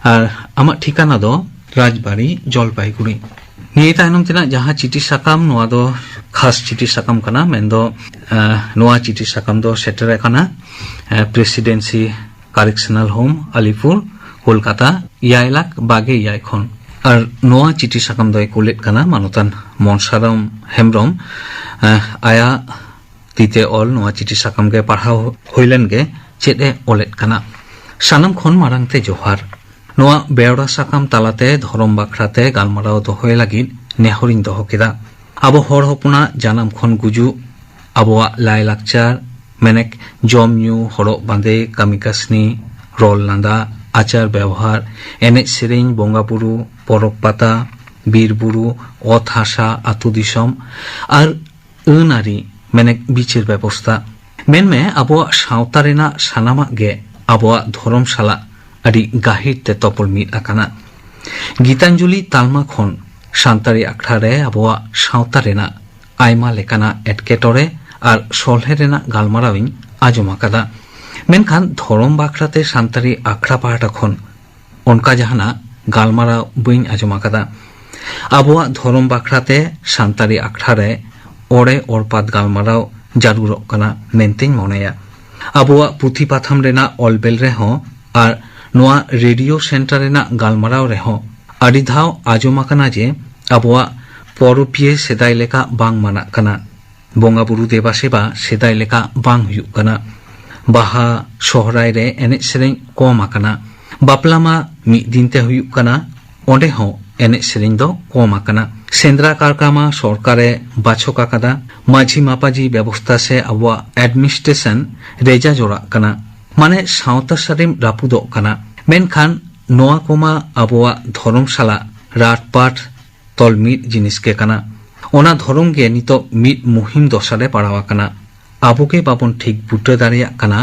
ᱟᱨ ᱟᱢᱟᱜ ᱴᱷᱤᱠᱟᱱᱟ ᱫᱚ ᱨᱟᱡᱽᱵᱟᱲᱤ, ᱡᱚᱞᱯᱟᱭᱜᱩᱲᱤ᱾ ᱱᱤᱭᱟᱹ ᱛᱟᱭᱱᱚᱢ ᱛᱮᱱᱟᱜ ᱡᱟᱦᱟᱸ ᱪᱤᱴᱷᱤ ᱥᱟᱠᱟᱢ, ᱱᱚᱣᱟ ᱫᱚ ᱠᱷᱟᱥ ᱪᱤᱴᱷᱤ ᱥᱟᱠᱟᱢ ᱠᱟᱱᱟ, ᱢᱮᱱᱫᱚ, ᱮ, ᱱᱚᱣᱟ ᱪᱤᱴᱷᱤ ᱥᱟᱠᱟᱢ ᱫᱚ ᱥᱮᱴᱮᱨ ᱟᱠᱟᱱᱟ, ᱮ, ᱯᱨᱮᱥᱤᱰᱮᱱᱥᱤ ᱠᱟᱨᱮᱠᱥᱚᱱᱟᱞ ᱦᱳᱢ, ᱟᱞᱤᱯᱩᱨ, ᱠᱳᱞᱠᱟᱛᱟ, ᱮᱭᱟᱭ ᱞᱟᱠᱷ ᱵᱟᱜᱮ ᱮᱭᱟᱭ ᱠᱷᱚᱱ᱾ ᱟᱨ ᱱᱚᱣᱟ ᱪᱤᱴᱷᱤ ᱥᱟᱠᱟᱢ ᱫᱚᱭ ᱠᱩᱞᱮᱫ ᱠᱟᱱᱟ ᱢᱟᱱᱚᱛᱟᱱ ᱢᱚᱱᱥᱟᱨᱟᱢ ᱦᱮᱢᱵᱨᱚᱢ, ᱮ, ᱟᱭᱟᱜ ᱛᱤᱛᱮ ᱚᱞ ᱱᱚᱣᱟ ᱪᱤᱴᱷᱤ ᱥᱟᱠᱟᱢ ᱜᱮ ᱯᱟᱲᱦᱟᱣ ᱦᱩᱭ ᱞᱮᱱ ᱜᱮ, ᱪᱮᱫ ᱮ ᱚᱞᱮᱫ ᱠᱟᱱᱟ᱾ ᱥᱟᱱᱟᱢ ᱠᱷᱚᱱ ᱢᱟᱲᱟᱝ ᱛᱮ ᱡᱚᱦᱟᱨ᱾ ᱱᱚᱣᱟ ᱵᱮᱣᱨᱟ ᱥᱟᱠᱟᱢ ᱛᱟᱞᱟᱛᱮ ᱫᱷᱚᱨᱚᱢ ᱵᱟᱠᱷᱨᱟ ᱛᱮ ᱜᱟᱞᱢᱟᱨᱟᱣ ᱫᱚᱦᱚᱭ ᱞᱟᱹᱜᱤᱫ ᱱᱮᱦᱚᱨᱤᱧ ᱫᱚᱦᱚ ᱠᱮᱫᱟ᱾ ᱟᱵᱚ ᱦᱚᱲ ᱦᱚᱯᱚᱱᱟᱜ ᱡᱟᱱᱟᱢ ᱠᱷᱚᱱ ᱜᱩᱡᱩᱜ, ᱟᱵᱚᱣᱟᱜ ᱞᱟᱭᱼᱞᱟᱠᱪᱟᱨ, ᱢᱮᱱᱮᱠ ᱡᱚᱢ ᱧᱩ, ᱦᱚᱨᱚᱜ ᱵᱟᱸᱫᱮ, ᱠᱟᱹᱢᱤ ᱠᱟᱹᱥᱱᱤ, ᱨᱚᱲ ᱞᱟᱸᱫᱟ, ᱟᱪᱟᱨ ᱵᱮᱣᱦᱟᱨ, ᱮᱱᱮᱡ ᱥᱮᱨᱮᱧ, ᱵᱚᱸᱜᱟ ᱵᱩᱨᱩ, ᱯᱚᱨᱚᱵᱽ ᱯᱟᱛᱟ, ᱵᱤᱨ ᱵᱩᱨᱩ, ᱚᱛ ᱦᱟᱥᱟ, ᱟᱹᱛᱩ ᱫᱤᱥᱚᱢ, ᱟᱨ ᱟᱹᱱ ᱟᱹᱨᱤ, ᱢᱮᱱᱮᱠ ᱵᱤᱪᱟᱹᱨ ᱵᱮᱵᱚᱥᱛᱟ᱾ ᱢᱮᱱᱢᱮ, ᱟᱵᱚᱣᱟᱜ ᱥᱟᱶᱛᱟ ᱨᱮᱱᱟᱜ ᱥᱟᱱᱟᱢᱟᱜ ᱜᱮ ᱟᱵᱚᱣᱟᱜ ᱫᱷᱚᱨᱚᱢ ᱥᱟᱞᱟᱜ ᱟᱹᱰᱤ ᱜᱟᱹᱦᱤᱨ ᱛᱮ ᱛᱚᱯᱚᱞ ᱢᱤᱫ ᱟᱠᱟᱱᱟ᱾ ᱜᱤᱛᱟᱧᱡᱚᱞᱤ ᱛᱟᱞᱢᱟ ᱠᱷᱚᱱ ᱥᱟᱱᱛᱟᱲᱤ ᱟᱠᱷᱲᱟ ᱨᱮ ᱟᱵᱚᱣᱟᱜ ᱥᱟᱶᱛᱟ ᱨᱮᱱᱟᱜ ᱟᱭᱢᱟ ᱞᱮᱠᱟᱱᱟᱜ ᱮᱴᱠᱮᱴᱚᱬᱮ ᱟᱨ ᱥᱚᱞᱦᱮ ᱨᱮᱱᱟᱜ ᱜᱟᱞᱢᱟᱨᱟᱣ ᱤᱧ ᱟᱸᱡᱚᱢ ᱟᱠᱟᱫᱟ, ᱢᱮᱱᱠᱷᱟᱱ ᱫᱷᱚᱨᱚᱢ ᱵᱟᱠᱷᱨᱟ ᱛᱮ ᱥᱟᱱᱛᱟᱲᱤ ᱟᱠᱷᱲᱟ ᱯᱟᱦᱴᱟ ᱠᱷᱚᱱ ᱚᱱᱠᱟ ᱡᱟᱦᱟᱱᱟᱜ ᱜᱟᱞᱢᱟᱨᱟᱣ ᱵᱟᱹᱧ ᱟᱸᱡᱚᱢ ᱟᱠᱟᱫᱟ᱾ ᱟᱵᱚᱣᱟᱜ ᱫᱷᱚᱨᱚᱢ ᱵᱟᱠᱷᱨᱟ ᱛᱮ ᱥᱟᱱᱛᱟᱲᱤ ᱟᱠᱷᱲᱟ ᱨᱮ ᱚᱲᱮ ᱚᱲᱯᱟᱛ ᱜᱟᱞᱢᱟᱨᱟᱣ ᱡᱟᱹᱨᱩᱲᱚᱜ ᱠᱟᱱᱟ ᱢᱮᱱᱛᱮᱧ ᱢᱚᱱᱮᱭᱟ᱾ ᱟᱵᱚᱣᱟᱜ ᱯᱩᱛᱷᱤ ᱯᱟᱛᱷᱟᱢ ᱨᱮᱱᱟᱜ ᱚᱞ ᱵᱮᱞ ᱨᱮᱦᱚᱸ ᱟᱨ ᱱᱚᱣᱟ ᱨᱮᱰᱤᱭᱳ ᱥᱮᱱᱴᱟᱨ ᱨᱮᱱᱟᱜ ᱜᱟᱞᱢᱟᱨᱟᱣ ᱨᱮᱦᱚᱸ ᱟᱹᱰᱤ ᱫᱷᱟᱣ ᱟᱸᱡᱚᱢ ᱟᱠᱟᱱᱟ ᱡᱮ ᱟᱵᱚᱣᱟᱜ ᱯᱚᱨᱚᱵᱤᱭᱟᱹ ᱥᱮᱫᱟᱭ ᱞᱮᱠᱟ ᱵᱟᱝ ᱢᱟᱱᱟᱜ ᱠᱟᱱᱟ, ᱵᱚᱸᱜᱟ ᱵᱩᱨᱩ ᱫᱮᱵᱟ ᱥᱮᱵᱟ ᱥᱮᱫᱟᱭ ᱞᱮᱠᱟ ᱵᱟᱝ ᱦᱩᱭᱩᱜ ᱠᱟᱱᱟ, ᱵᱟᱦᱟ ᱥᱚᱦᱨᱟᱭ ᱨᱮ ᱮᱱᱮᱡ ᱥᱮᱨᱮᱧ ᱠᱚᱢ ᱟᱠᱟᱱᱟ, ᱵᱟᱯᱞᱟ ᱢᱟ ᱢᱤᱫ ᱫᱤᱱ ᱛᱮ ᱦᱩᱭᱩᱜ ᱠᱟᱱᱟ, ᱚᱸᱰᱮ ᱦᱚᱸ ᱮᱱᱮᱡ ᱥᱮᱨᱮᱧ ᱫᱚ ᱠᱚᱢ ᱟᱠᱟᱱᱟ᱾ ᱥᱮᱸᱫᱽᱨᱟ ᱠᱟᱨᱠᱟ ᱢᱟ ᱥᱚᱨᱠᱟᱨᱮ ᱵᱟᱪᱷᱚᱠ ᱟᱠᱟᱫᱟ᱾ ᱢᱟᱹᱡᱷᱤ ᱢᱟᱯᱟᱡᱷᱤ ᱵᱮᱵᱚᱥᱛᱟ ᱥᱮ ᱟᱵᱚᱣᱟᱜ administration ᱨᱮᱡᱟ ᱡᱚᱲᱟᱜ ᱠᱟᱱᱟ᱾ ᱢᱟᱱᱮ ᱥᱟᱶᱛᱟ ᱥᱟᱹᱨᱤᱢ ᱨᱟᱹᱯᱩᱫᱚᱜ ᱠᱟᱱᱟ᱾ ᱢᱮᱱᱠᱷᱟᱱ ᱱᱚᱣᱟ ᱠᱚᱢᱟ ᱟᱵᱚᱣᱟᱜ ᱫᱷᱚᱨᱚᱢ ᱥᱟᱞᱟᱜ ᱨᱟᱴᱯᱟᱴ ᱛᱚᱞ ᱢᱤᱫ ᱡᱤᱱᱤᱥ ᱜᱮ ᱠᱟᱱᱟ᱾ ᱚᱱᱟ ᱫᱷᱚᱨᱚᱢ ᱜᱮ ᱱᱤᱛᱚᱜ ᱢᱤᱫ ᱢᱩᱦᱤᱢ ᱫᱚᱥᱟ ᱨᱮ ᱯᱟᱲᱟᱣ ᱟᱠᱟᱱᱟ᱾ ᱟᱵᱚ ᱜᱮ ᱵᱟᱵᱚᱱ ᱴᱷᱤᱠ ᱵᱩᱴᱟᱹ ᱫᱟᱲᱮᱭᱟᱜ ᱠᱟᱱᱟ,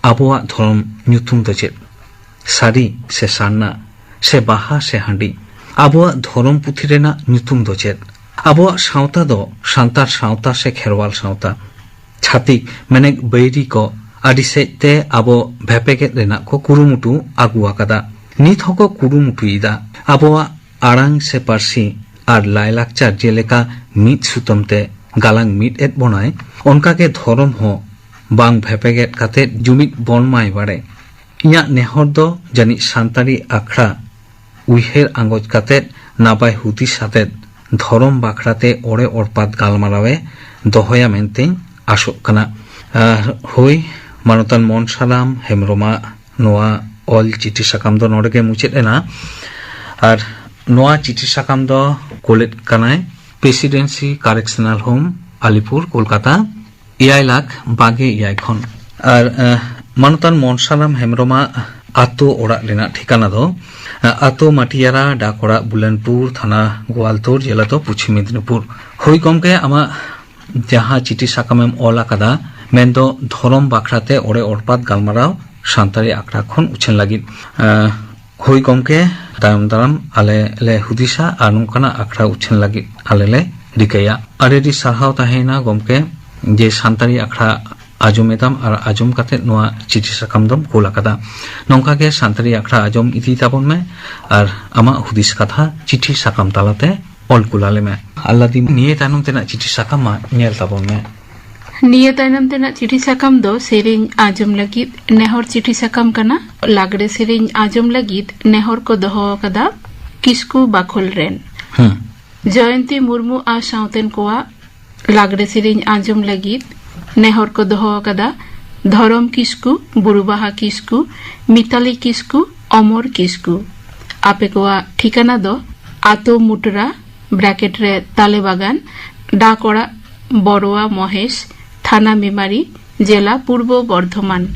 ᱟᱵᱚᱣᱟᱜ ᱫᱷᱚᱨᱚᱢ ᱧᱩᱛᱩᱢ ᱫᱚ ᱪᱮᱫ? ᱥᱟᱹᱨᱤ ᱥᱮ ᱥᱟᱨᱱᱟ, ᱥᱮ ᱵᱟᱦᱟ ᱥᱮ ᱦᱟᱺᱰᱤ? ᱟᱵᱚᱣᱟᱜ ᱫᱷᱚᱨᱚᱢ ᱯᱩᱛᱷᱤ ᱨᱮᱱᱟᱜ ᱧᱩᱛᱩᱢ ᱫᱚ ᱪᱮᱫ? ᱟᱵᱚᱣᱟᱜ ᱥᱟᱶᱛᱟ ᱫᱚ ᱥᱟᱱᱛᱟᱲ ᱥᱟᱶᱛᱟ ᱥᱮ ᱠᱷᱮᱨᱣᱟᱞ ᱥᱟᱶᱛᱟ? ᱪᱷᱟᱹᱛᱤᱠ ᱢᱮᱱᱮᱠ ᱵᱟᱹᱭᱨᱤ ᱠᱚ ᱟᱹᱰᱤ ᱥᱮᱫ ᱛᱮ ᱟᱵᱚ ᱵᱷᱮᱯᱮᱜᱮᱫ ᱨᱮᱱᱟᱜ ᱠᱚ ᱠᱩᱨᱩᱢᱩᱴᱩ ᱟᱹᱜᱩ ᱟᱠᱟᱫᱟ, ᱱᱤᱛ ᱦᱚᱸᱠᱚ ᱠᱩᱨᱩᱢᱩᱴᱩᱭᱮᱫᱟ᱾ ᱟᱵᱚᱣᱟᱜ ᱟᱲᱟᱝ ᱥᱮ ᱯᱟᱹᱨᱥᱤ ᱟᱨ ᱞᱟᱭᱞᱟᱠᱪᱟᱨ ᱡᱮᱞᱮᱠᱟ ᱢᱤᱫ ᱥᱩᱛᱟᱹᱢ ᱛᱮ ᱜᱟᱞᱟᱝ ᱢᱤᱫ ᱮᱫ ᱵᱚᱱᱟᱭ, ᱚᱱᱠᱟᱜᱮ ᱫᱷᱚᱨᱚᱢ ᱦᱚᱸ ᱵᱟᱝ ᱵᱷᱮᱯᱮᱜᱮᱫ ᱠᱟᱛᱮ ᱡᱩᱢᱤᱫ ᱵᱚᱱ ᱢᱟᱭ ᱵᱟᱲᱮ᱾ ᱤᱧᱟᱹᱜ ᱱᱮᱦᱚᱨ ᱫᱚ ᱡᱟᱹᱱᱤᱡ ᱥᱟᱱᱛᱟᱲᱤ ᱟᱠᱷᱲᱟ ᱩᱭᱦᱟᱹᱨ ᱟᱸᱜᱚᱪ ᱠᱟᱛᱮ ᱱᱟᱯᱟᱭ ᱦᱩᱫᱤᱥ ᱟᱛᱮ ᱫᱷᱚᱨᱚᱢ ᱵᱟᱠᱷᱨᱟᱛᱮ ᱚᱲᱮ ᱚᱲᱯᱟᱛ ᱜᱟᱞᱢᱟᱨᱟᱣ ᱮ ᱫᱚᱦᱚᱭᱟ ᱢᱮᱱᱛᱮᱧ ᱟᱥᱚᱜ ᱠᱟᱱᱟ᱾ ᱟᱨ ᱦᱳᱭ, ᱢᱟᱱᱚᱛᱟᱱ ᱢᱚᱱᱥᱟᱨᱟᱢ ᱦᱮᱢᱵᱨᱚᱢᱟᱜ ᱱᱚᱣᱟ ᱚᱞ ᱪᱤᱴᱷᱤ ᱥᱟᱠᱟᱢ ᱫᱚ ᱱᱚᱰᱮ ᱜᱮ ᱢᱩᱪᱟᱹᱫ ᱮᱱᱟ᱾ ᱟᱨ ᱱᱚᱣᱟ ᱪᱤᱴᱷᱤ ᱥᱟᱠᱟᱢ ᱫᱚ ᱠᱳᱞᱮᱫ ᱠᱟᱱᱟᱭ Presidency Correctional Home, Alipur, Kolkata, ᱮᱭᱟᱭ ᱞᱟᱠᱷ ᱵᱟᱜᱮ ᱮᱭᱟᱭ ᱠᱷᱚᱱ᱾ ᱟᱨ, ᱟᱸ, ᱢᱟᱱᱚᱛᱟᱱ ᱢᱚᱱᱥᱟᱨᱟᱢ ᱦᱮᱢᱵᱨᱚᱢᱟᱜ ᱟᱛᱳ ᱚᱲᱟᱜ ᱨᱮᱱᱟᱜ ᱴᱷᱤᱠᱟᱱᱟ ᱫᱚ, ᱟᱸ, ᱟᱛᱳ ᱢᱟᱴᱤᱭᱟᱨᱟ, ᱰᱟᱠ ᱚᱲᱟᱜ ᱵᱩᱞᱟᱱᱯᱩᱨ, ᱛᱷᱟᱱᱟ ᱜᱳᱣᱟᱞᱛᱳᱲ, ᱡᱮᱞᱟ ᱫᱚ ᱯᱚᱪᱷᱤᱢ ᱢᱮᱫᱤᱱᱤᱯᱩᱨ᱾ ᱦᱳᱭ ᱜᱚᱢᱠᱮ, ᱟᱢᱟᱜ ᱡᱟᱦᱟᱸ ᱪᱤᱴᱷᱤ ᱥᱟᱠᱟᱢᱮᱢ ᱚᱞ ᱟᱠᱟᱫᱟ, ᱢᱮᱱᱫᱚ ᱫᱷᱚᱨᱚᱢ ᱵᱟᱠᱷᱨᱟᱛᱮ ᱚᱲᱮ ᱚᱲᱯᱟᱛ ᱜᱟᱞᱢᱟᱨᱟᱣ ᱥᱟᱱᱛᱟᱲᱤ ᱟᱠᱷᱲᱟ ᱠᱷᱚᱱ ᱩᱪᱷᱟᱹᱱ ᱞᱟᱹᱜᱤᱫ᱾ ᱟᱸ, ᱦᱳᱭ ᱜᱚᱢᱠᱮ, ᱛᱟᱭᱚᱢ ᱫᱟᱨᱟᱢ ᱟᱞᱮ ᱞᱮ ᱦᱩᱫᱤᱥᱟ ᱟᱨ ᱱᱚᱝᱠᱟᱱᱟᱜ ᱟᱠᱷᱲᱟ ᱩᱪᱷᱟᱹᱱ ᱞᱟᱹᱜᱤᱫ ᱟᱞᱮ ᱞᱮ ᱨᱤᱠᱟᱹᱭᱟ᱾ ᱟᱹᱰᱤ ᱟᱹᱰᱤ ᱥᱟᱨᱦᱟᱣ ᱛᱟᱦᱮᱸᱭᱮᱱᱟ ᱜᱚᱢᱠᱮ, ᱡᱮ ᱥᱟᱱᱛᱟᱲᱤ ᱟᱠᱷᱲᱟ ᱟᱸᱡᱚᱢ ᱮᱫᱟᱢ ᱟᱨ ᱟᱸᱡᱚᱢ ᱠᱟᱛᱮ ᱱᱚᱣᱟ ᱪᱤᱴᱷᱤ ᱥᱟᱠᱟᱢ ᱫᱚᱢ ᱠᱳᱞ ᱟᱠᱟᱫᱟ᱾ ᱱᱚᱝᱠᱟ ᱜᱮ ᱥᱟᱱᱛᱟᱲᱤ ᱟᱠᱷᱲᱟ ᱟᱸᱡᱚᱢ ᱤᱫᱤ ᱛᱟᱵᱚᱱ ᱢᱮ ᱟᱨ ᱟᱢᱟᱜ ᱦᱩᱫᱤᱥ ᱠᱟᱛᱷᱟ ᱪᱤᱴᱷᱤ ᱥᱟᱠᱟᱢ ᱛᱟᱞᱟᱛᱮ ᱚᱞ ᱠᱩᱞ ᱟᱞᱮ ᱢᱮ᱾ ᱟᱞᱞᱟᱫᱤ, ᱱᱤᱭᱟᱹ ᱛᱟᱭᱱᱚᱢ ᱛᱮᱱᱟᱜ ᱪᱤᱴᱷᱤ ᱥᱟᱠᱟᱢ ᱢᱟ ᱧᱮᱞ ᱛᱟᱵᱚᱱ ᱢᱮ᱾ ᱱᱤᱭᱟᱹ ᱛᱟᱭᱱᱚᱢ ᱛᱮᱱᱟᱜ ᱪᱤᱴᱷᱤ ᱥᱟᱠᱟᱢ ᱫᱚ ᱥᱮᱨᱮᱧ ᱟᱸᱡᱚᱢ ᱞᱟᱹᱜᱤᱫ ᱱᱮᱦᱚᱨ ᱪᱤᱴᱷᱤ ᱥᱟᱠᱟᱢ ᱠᱟᱱᱟ᱾ ᱞᱟᱜᱽᱲᱮ ᱥᱮᱨᱮᱧ ᱟᱸᱡᱚᱢ ᱞᱟᱹᱜᱤᱫ ᱱᱮᱦᱚᱨ ᱠᱚ ᱫᱚᱦᱚ ᱟᱠᱟᱫᱟ ᱠᱤᱥᱠᱩ ᱵᱟᱠᱷᱳᱞ ᱨᱮᱱ᱾ ᱦᱩᱸ᱾ ᱡᱚᱭᱚᱱᱛᱤ ᱢᱩᱨᱢᱩ ᱟᱨ ᱥᱟᱶᱛᱮᱱ ᱠᱚᱣᱟᱜ ᱞᱟᱜᱽᱲᱮ ᱥᱮᱨᱮᱧ ᱟᱸᱡᱚᱢ ᱞᱟᱹᱜᱤᱫ ᱱᱮᱦᱚᱨ ᱠᱚ ᱫᱚᱦᱚ ᱟᱠᱟᱫᱟ ᱫᱷᱚᱨᱚᱢ ᱠᱤᱥᱠᱩ, ᱵᱩᱨᱩ ᱵᱟᱦᱟ ᱠᱤᱥᱠᱩ, ᱢᱤᱛᱟᱞᱤ ᱠᱤᱥᱠᱩ, ᱚᱢᱚᱨ ᱠᱤᱥᱠᱩ᱾ ᱟᱯᱮ ᱠᱚᱣᱟᱜ ᱴᱷᱤᱠᱟᱹᱱᱟ ᱫᱚ ᱟᱛᱳ ᱢᱩᱴᱨᱟ, ᱵᱨᱮᱠᱮᱴ ᱨᱮ ᱛᱟᱞᱮ ᱵᱟᱜᱟᱱ, ᱰᱟᱠ ᱚᱲᱟᱜ ᱵᱚᱨᱣᱟ ᱢᱚᱦᱮᱥ, ᱛᱷᱟᱱᱟ ᱢᱮᱢᱟᱨᱤ, ᱡᱮᱞᱟ ᱯᱩᱨᱵᱚ ᱵᱚᱨᱫᱷᱚᱢᱟᱱ᱾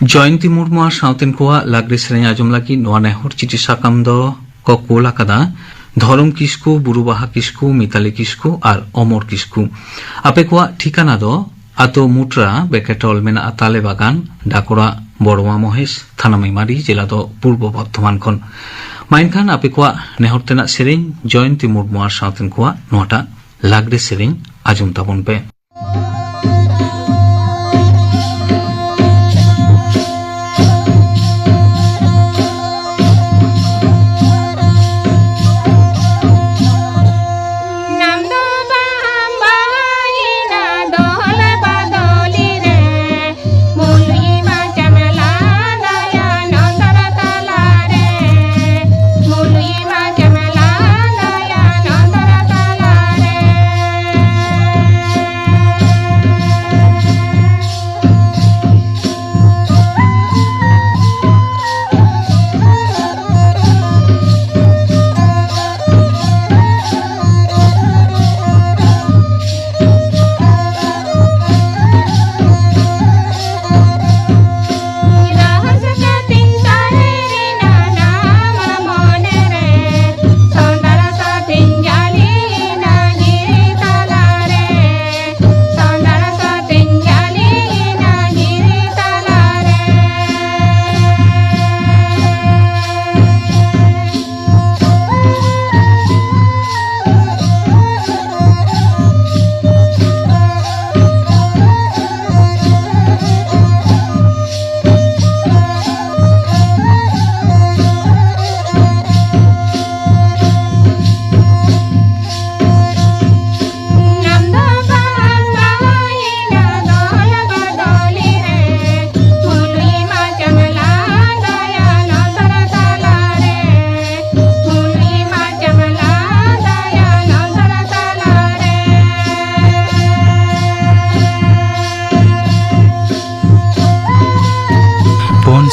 ᱡᱚᱭᱚᱱᱛᱤ ᱢᱩᱨᱢᱩ ᱟᱨ ᱥᱟᱶᱛᱮᱱ ᱠᱚᱣᱟᱜ ᱞᱟᱜᱽᱲᱮ ᱥᱮᱨᱮᱧ ᱟᱸᱡᱚᱢ ᱞᱟᱹᱜᱤᱫ ᱱᱚᱣᱟ ᱱᱮᱦᱚᱨ ᱪᱤᱴᱷᱤ ᱥᱟᱠᱟᱢ ᱫᱚ ᱠᱚ ᱠᱳᱞ ᱟᱠᱟᱫᱟ ᱫᱷᱚᱨᱚᱢ ᱠᱤᱥᱠᱩ, ᱵᱩᱨᱩ ᱵᱟᱦᱟ ᱠᱤᱥᱠᱩ, ᱢᱤᱛᱟᱞᱤ ᱠᱤᱥᱠᱩ ᱟᱨ ᱚᱢᱚᱨ ᱠᱤᱥᱠᱩ᱾ ᱟᱯᱮ ᱠᱚᱣᱟᱜ ᱴᱷᱤᱠᱟᱹᱱᱟ ᱫᱚ ᱟᱛᱳ ᱢᱩᱴᱨᱟ, ᱵᱮᱠᱮᱴ ᱚᱞ ᱢᱮᱱᱟᱜᱼᱟ ᱛᱟᱞᱮ ᱵᱟᱜᱟᱱ, ᱰᱟᱠᱚᱲᱟ ᱵᱚᱲᱣᱟ ᱢᱚᱦᱮᱥ, ᱛᱷᱟᱱᱟ ᱢᱮᱢᱟᱨᱤ, ᱡᱮᱞᱟ ᱫᱚ ᱯᱩᱨᱵᱚ ᱵᱚᱨᱫᱷᱚᱢᱟᱱ ᱠᱷᱚᱱ᱾ ᱢᱟ ᱮᱱᱠᱷᱟᱱ ᱟᱯᱮ ᱠᱚᱣᱟᱜ ᱱᱮᱦᱚᱨ ᱛᱮᱱᱟᱜ ᱥᱮᱨᱮᱧ ᱡᱚᱭᱚᱱᱛᱤ ᱢᱩᱨᱢᱩ ᱟᱨ ᱥᱟᱶᱛᱮᱱ ᱠᱚᱣᱟᱜ ᱱᱚᱣᱟᱴᱟᱜ ᱞᱟᱜᱽᱲᱮ ᱥᱮᱨᱮᱧ ᱟᱸᱡᱚᱢ ᱛᱟᱵᱚᱱ ᱯᱮ᱾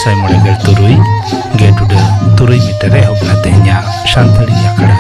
ᱥᱟᱭ ᱢᱚᱬᱮ ᱜᱮᱞ ᱛᱩᱨᱩᱭ ᱜᱮ ᱴᱩᱰᱟᱹ ᱛᱩᱨᱩᱭ ᱢᱤᱴᱟᱨ ᱨᱮ ᱮᱦᱚᱵ ᱮᱱᱟ ᱛᱮᱦᱮᱧᱟᱜ ᱥᱟᱱᱛᱟᱲᱤ ᱟᱠᱷᱲᱟ᱾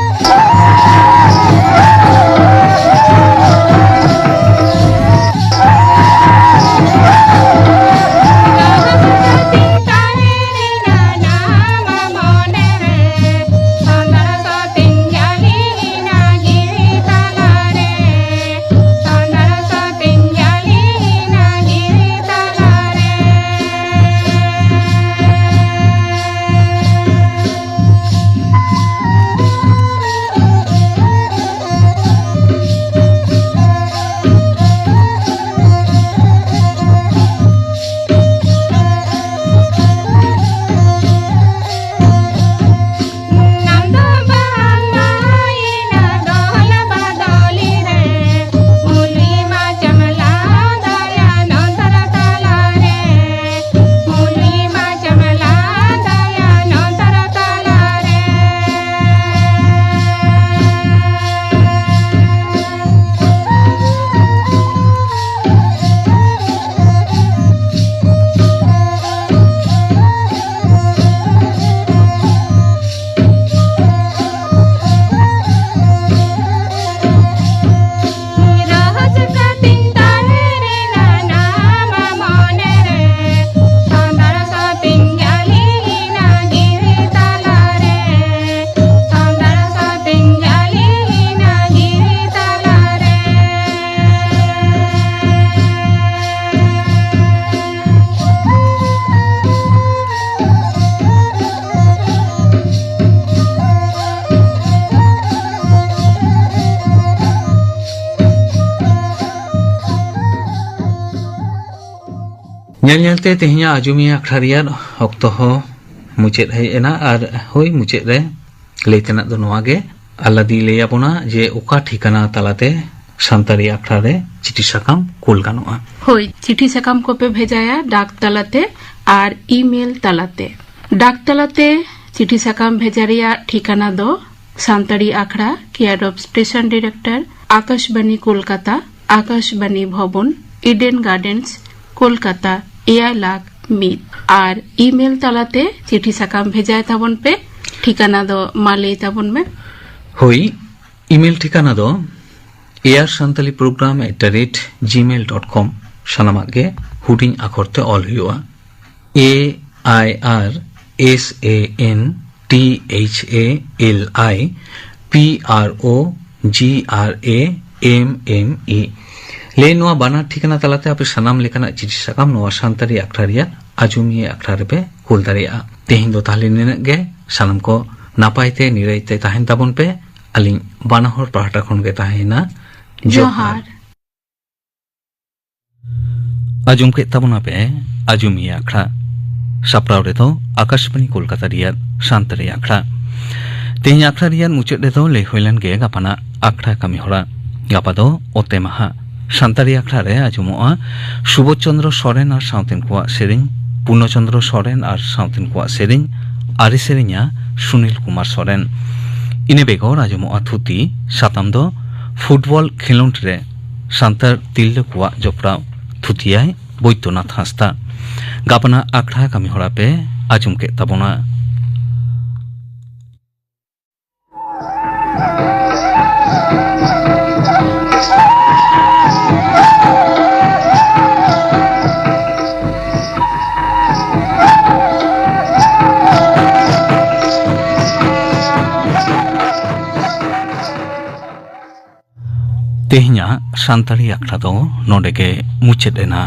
ᱧᱮᱞ ᱧᱮᱞᱛᱮ ᱛᱮᱦᱮᱧᱟᱜ ᱟᱸᱡᱚᱢᱤᱭᱟᱹ ᱟᱠᱷᱲᱟ ᱨᱮᱭᱟᱜ ᱚᱠᱛᱚ ᱦᱚᱸ ᱢᱩᱪᱟᱹᱫ ᱦᱮᱡ ᱮᱱᱟ᱾ ᱟᱨ ᱦᱳᱭ, ᱢᱩᱪᱟᱹᱫ ᱨᱮ ᱞᱟᱹᱭ ᱛᱮᱱᱟᱜ ᱫᱚ ᱱᱚᱣᱟ ᱜᱮ, ᱟᱞᱟᱫᱤ ᱞᱟᱹᱭ ᱟᱵᱚᱱᱟ ᱡᱮ ᱚᱠᱟ ᱴᱷᱤᱠᱟᱱᱟ ᱛᱟᱞᱟᱛᱮ ᱥᱟᱱᱛᱟᱲᱤ ᱟᱠᱷᱲᱟ ᱨᱮ ᱪᱤᱴᱷᱤ ᱥᱟᱠᱟᱢ ᱠᱩᱞ ᱜᱟᱱᱚᱜᱼᱟ᱾ ᱦᱳᱭ, ᱪᱤᱴᱷᱤ ᱥᱟᱠᱟᱢ ᱠᱚᱯᱮ ᱵᱷᱮᱡᱟᱭᱟ ᱰᱟᱠ ᱛᱟᱞᱟᱛᱮ ᱟᱨ ᱤᱢᱮᱞ ᱛᱟᱞᱟᱛᱮ᱾ ᱰᱟᱠ ᱛᱟᱞᱟᱛᱮ ᱪᱤᱴᱷᱤ ᱥᱟᱠᱟᱢ ᱵᱷᱮᱡᱟ ᱨᱮᱭᱟᱜ ᱴᱷᱤᱠᱟᱱᱟ ᱫᱚ ᱥᱟᱱᱛᱟᱲᱤ ᱟᱠᱷᱲᱟ, care of station director, Akashvani Kolkata, Akashvani Bhawan, Eden Gardens, Kolkata, ᱮᱭᱟᱭ ᱞᱟᱠᱷ ᱢᱤᱫ᱾ ᱟᱨ email ᱛᱟᱞᱟᱛᱮ ᱪᱤᱴᱷᱤ ᱥᱟᱠᱟᱢ ᱵᱷᱮᱡᱟᱭ ᱛᱟᱵᱚᱱ ᱯᱮ᱾ ᱴᱷᱤᱠᱟᱱᱟ ᱫᱚ ᱢᱟ ᱞᱟᱹᱭ ᱛᱟᱵᱚᱱ ᱢᱮ᱾ ᱦᱳᱭ, email ᱴᱷᱤᱠᱟᱱᱟ ᱫᱚ air santali program at the rate gmail dot com᱾ ᱥᱟᱱᱟᱢᱟᱜ ᱜᱮ ᱦᱩᱰᱤᱧ ᱟᱠᱷᱚᱨ ᱛᱮ ᱚᱞ ᱦᱩᱭᱩᱜᱼᱟ᱾ A I R S A N T H A L I P R O G R A M M E᱾ ᱞᱮ ᱱᱚᱣᱟ ᱵᱟᱱᱟᱨ ᱴᱷᱤᱠᱟᱱᱟ ᱛᱟᱞᱟᱛᱮ ᱟᱯᱮ ᱥᱟᱱᱟᱢ ᱞᱮᱠᱟᱱᱟᱜ ᱪᱤᱴᱷᱤ ᱥᱟᱠᱟᱢ ᱱᱚᱣᱟ ᱥᱟᱱᱛᱟᱲᱤ ᱟᱠᱷᱲᱟ ᱨᱮᱭᱟᱜ ᱟᱸᱡᱚᱢᱤᱭᱟᱹ ᱟᱠᱷᱲᱟ ᱨᱮᱯᱮ ᱠᱩᱞ ᱫᱟᱲᱮᱭᱟᱜᱼᱟ᱾ ᱛᱮᱦᱮᱧ ᱫᱚ ᱛᱟᱦᱞᱮ ᱱᱤᱱᱟᱹᱜ ᱜᱮ᱾ ᱥᱟᱱᱟᱢ ᱠᱚ ᱱᱟᱯᱟᱭ ᱛᱮ ᱱᱤᱨᱟᱹᱭ ᱛᱮ ᱛᱟᱦᱮᱱ ᱛᱟᱵᱚᱱ ᱯᱮ᱾ ᱟᱹᱞᱤᱧ ᱵᱟᱱᱟ ᱦᱚᱲ ᱯᱟᱦᱴᱟ ᱠᱷᱚᱱ ᱜᱮ ᱛᱟᱦᱮᱸᱭᱮᱱᱟ ᱡᱚᱦᱟᱨ᱾ ᱡᱚᱦᱟᱨ᱾ ᱟᱸᱡᱚᱢ ᱠᱮᱫ ᱛᱟᱵᱚᱱᱟ ᱯᱮ ᱟᱸᱡᱚᱢᱤᱭᱟᱹ ᱟᱠᱷᱲᱟ᱾ ᱥᱟᱯᱲᱟᱣ ᱨᱮᱫᱚ ᱟᱠᱟᱥᱵᱟᱬᱤ ᱠᱳᱞᱠᱟᱛᱟ ᱨᱮᱭᱟᱜ ᱥᱟᱱᱛᱟᱲᱤ ᱟᱠᱷᱲᱟ᱾ ᱛᱮᱦᱮᱧ ᱟᱠᱷᱲᱟ ᱨᱮᱭᱟᱜ ᱢᱩᱪᱟᱹᱫ ᱨᱮᱫᱚ ᱞᱟᱹᱭ ᱦᱩᱭ ᱞᱮᱱ ᱜᱮ ᱜᱟᱯᱟᱱᱟᱜ ᱟᱠᱷᱲᱟ ᱠᱟᱹᱢᱤ ᱦᱚᱨᱟ᱾ ᱜᱟᱯᱟ ᱫᱚ ᱚᱛᱮ ᱢᱟᱦᱟ᱾ ᱥᱟᱱᱛᱟᱲᱤ ᱟᱠᱷᱲᱟ ᱨᱮ ᱟᱸᱡᱚᱢᱚᱜᱼᱟ ᱥᱩᱵᱳᱫᱷ ᱪᱚᱸᱫᱽᱨᱚ ᱥᱚᱨᱮᱱ ᱟᱨ ᱥᱟᱶᱛᱮᱱ ᱠᱚᱣᱟᱜ ᱥᱮᱨᱮᱧ, ᱯᱩᱨᱱᱚ ᱪᱚᱸᱫᱽᱨᱚ ᱥᱚᱨᱮᱱ ᱟᱨ ᱥᱟᱶᱛᱮᱱ ᱠᱚᱣᱟᱜ ᱥᱮᱨᱮᱧ, ᱟᱨᱮ ᱥᱮᱨᱮᱧᱟ ᱥᱩᱱᱤᱞ ᱠᱩᱢᱟᱨ ᱥᱚᱨᱮᱱ᱾ ᱤᱱᱟᱹ ᱵᱮᱜᱚᱨ ᱟᱸᱡᱚᱢᱚᱜᱼᱟ ᱛᱷᱩᱛᱤ, ᱥᱟᱛᱟᱢ ᱫᱚ ᱯᱷᱩᱴᱵᱚᱞ ᱠᱷᱮᱞᱳᱸᱰ ᱨᱮ ᱥᱟᱱᱛᱟᱲ ᱛᱤᱨᱞᱟᱹ ᱠᱚᱣᱟᱜ ᱡᱚᱯᱲᱟᱣ᱾ ᱛᱷᱩᱛᱤᱭᱟᱭ ᱵᱳᱭᱫᱚᱱᱟᱛᱷ ᱦᱟᱸᱥᱫᱟ᱾ ᱜᱟᱯᱟᱱᱟᱜ ᱟᱠᱷᱲᱟ ᱠᱟᱹᱢᱤ ᱦᱚᱨᱟ ᱯᱮ ᱟᱸᱡᱚᱢ ᱠᱮᱫ ᱛᱟᱵᱚᱱᱟ᱾ ᱛᱮᱦᱮᱧᱟᱜ ᱥᱟᱱᱛᱟᱲᱤ ᱟᱠᱷᱲᱟ ᱫᱚ ᱱᱚᱰᱮ ᱜᱮ ᱢᱩᱪᱟᱹᱫ ᱮᱱᱟ᱾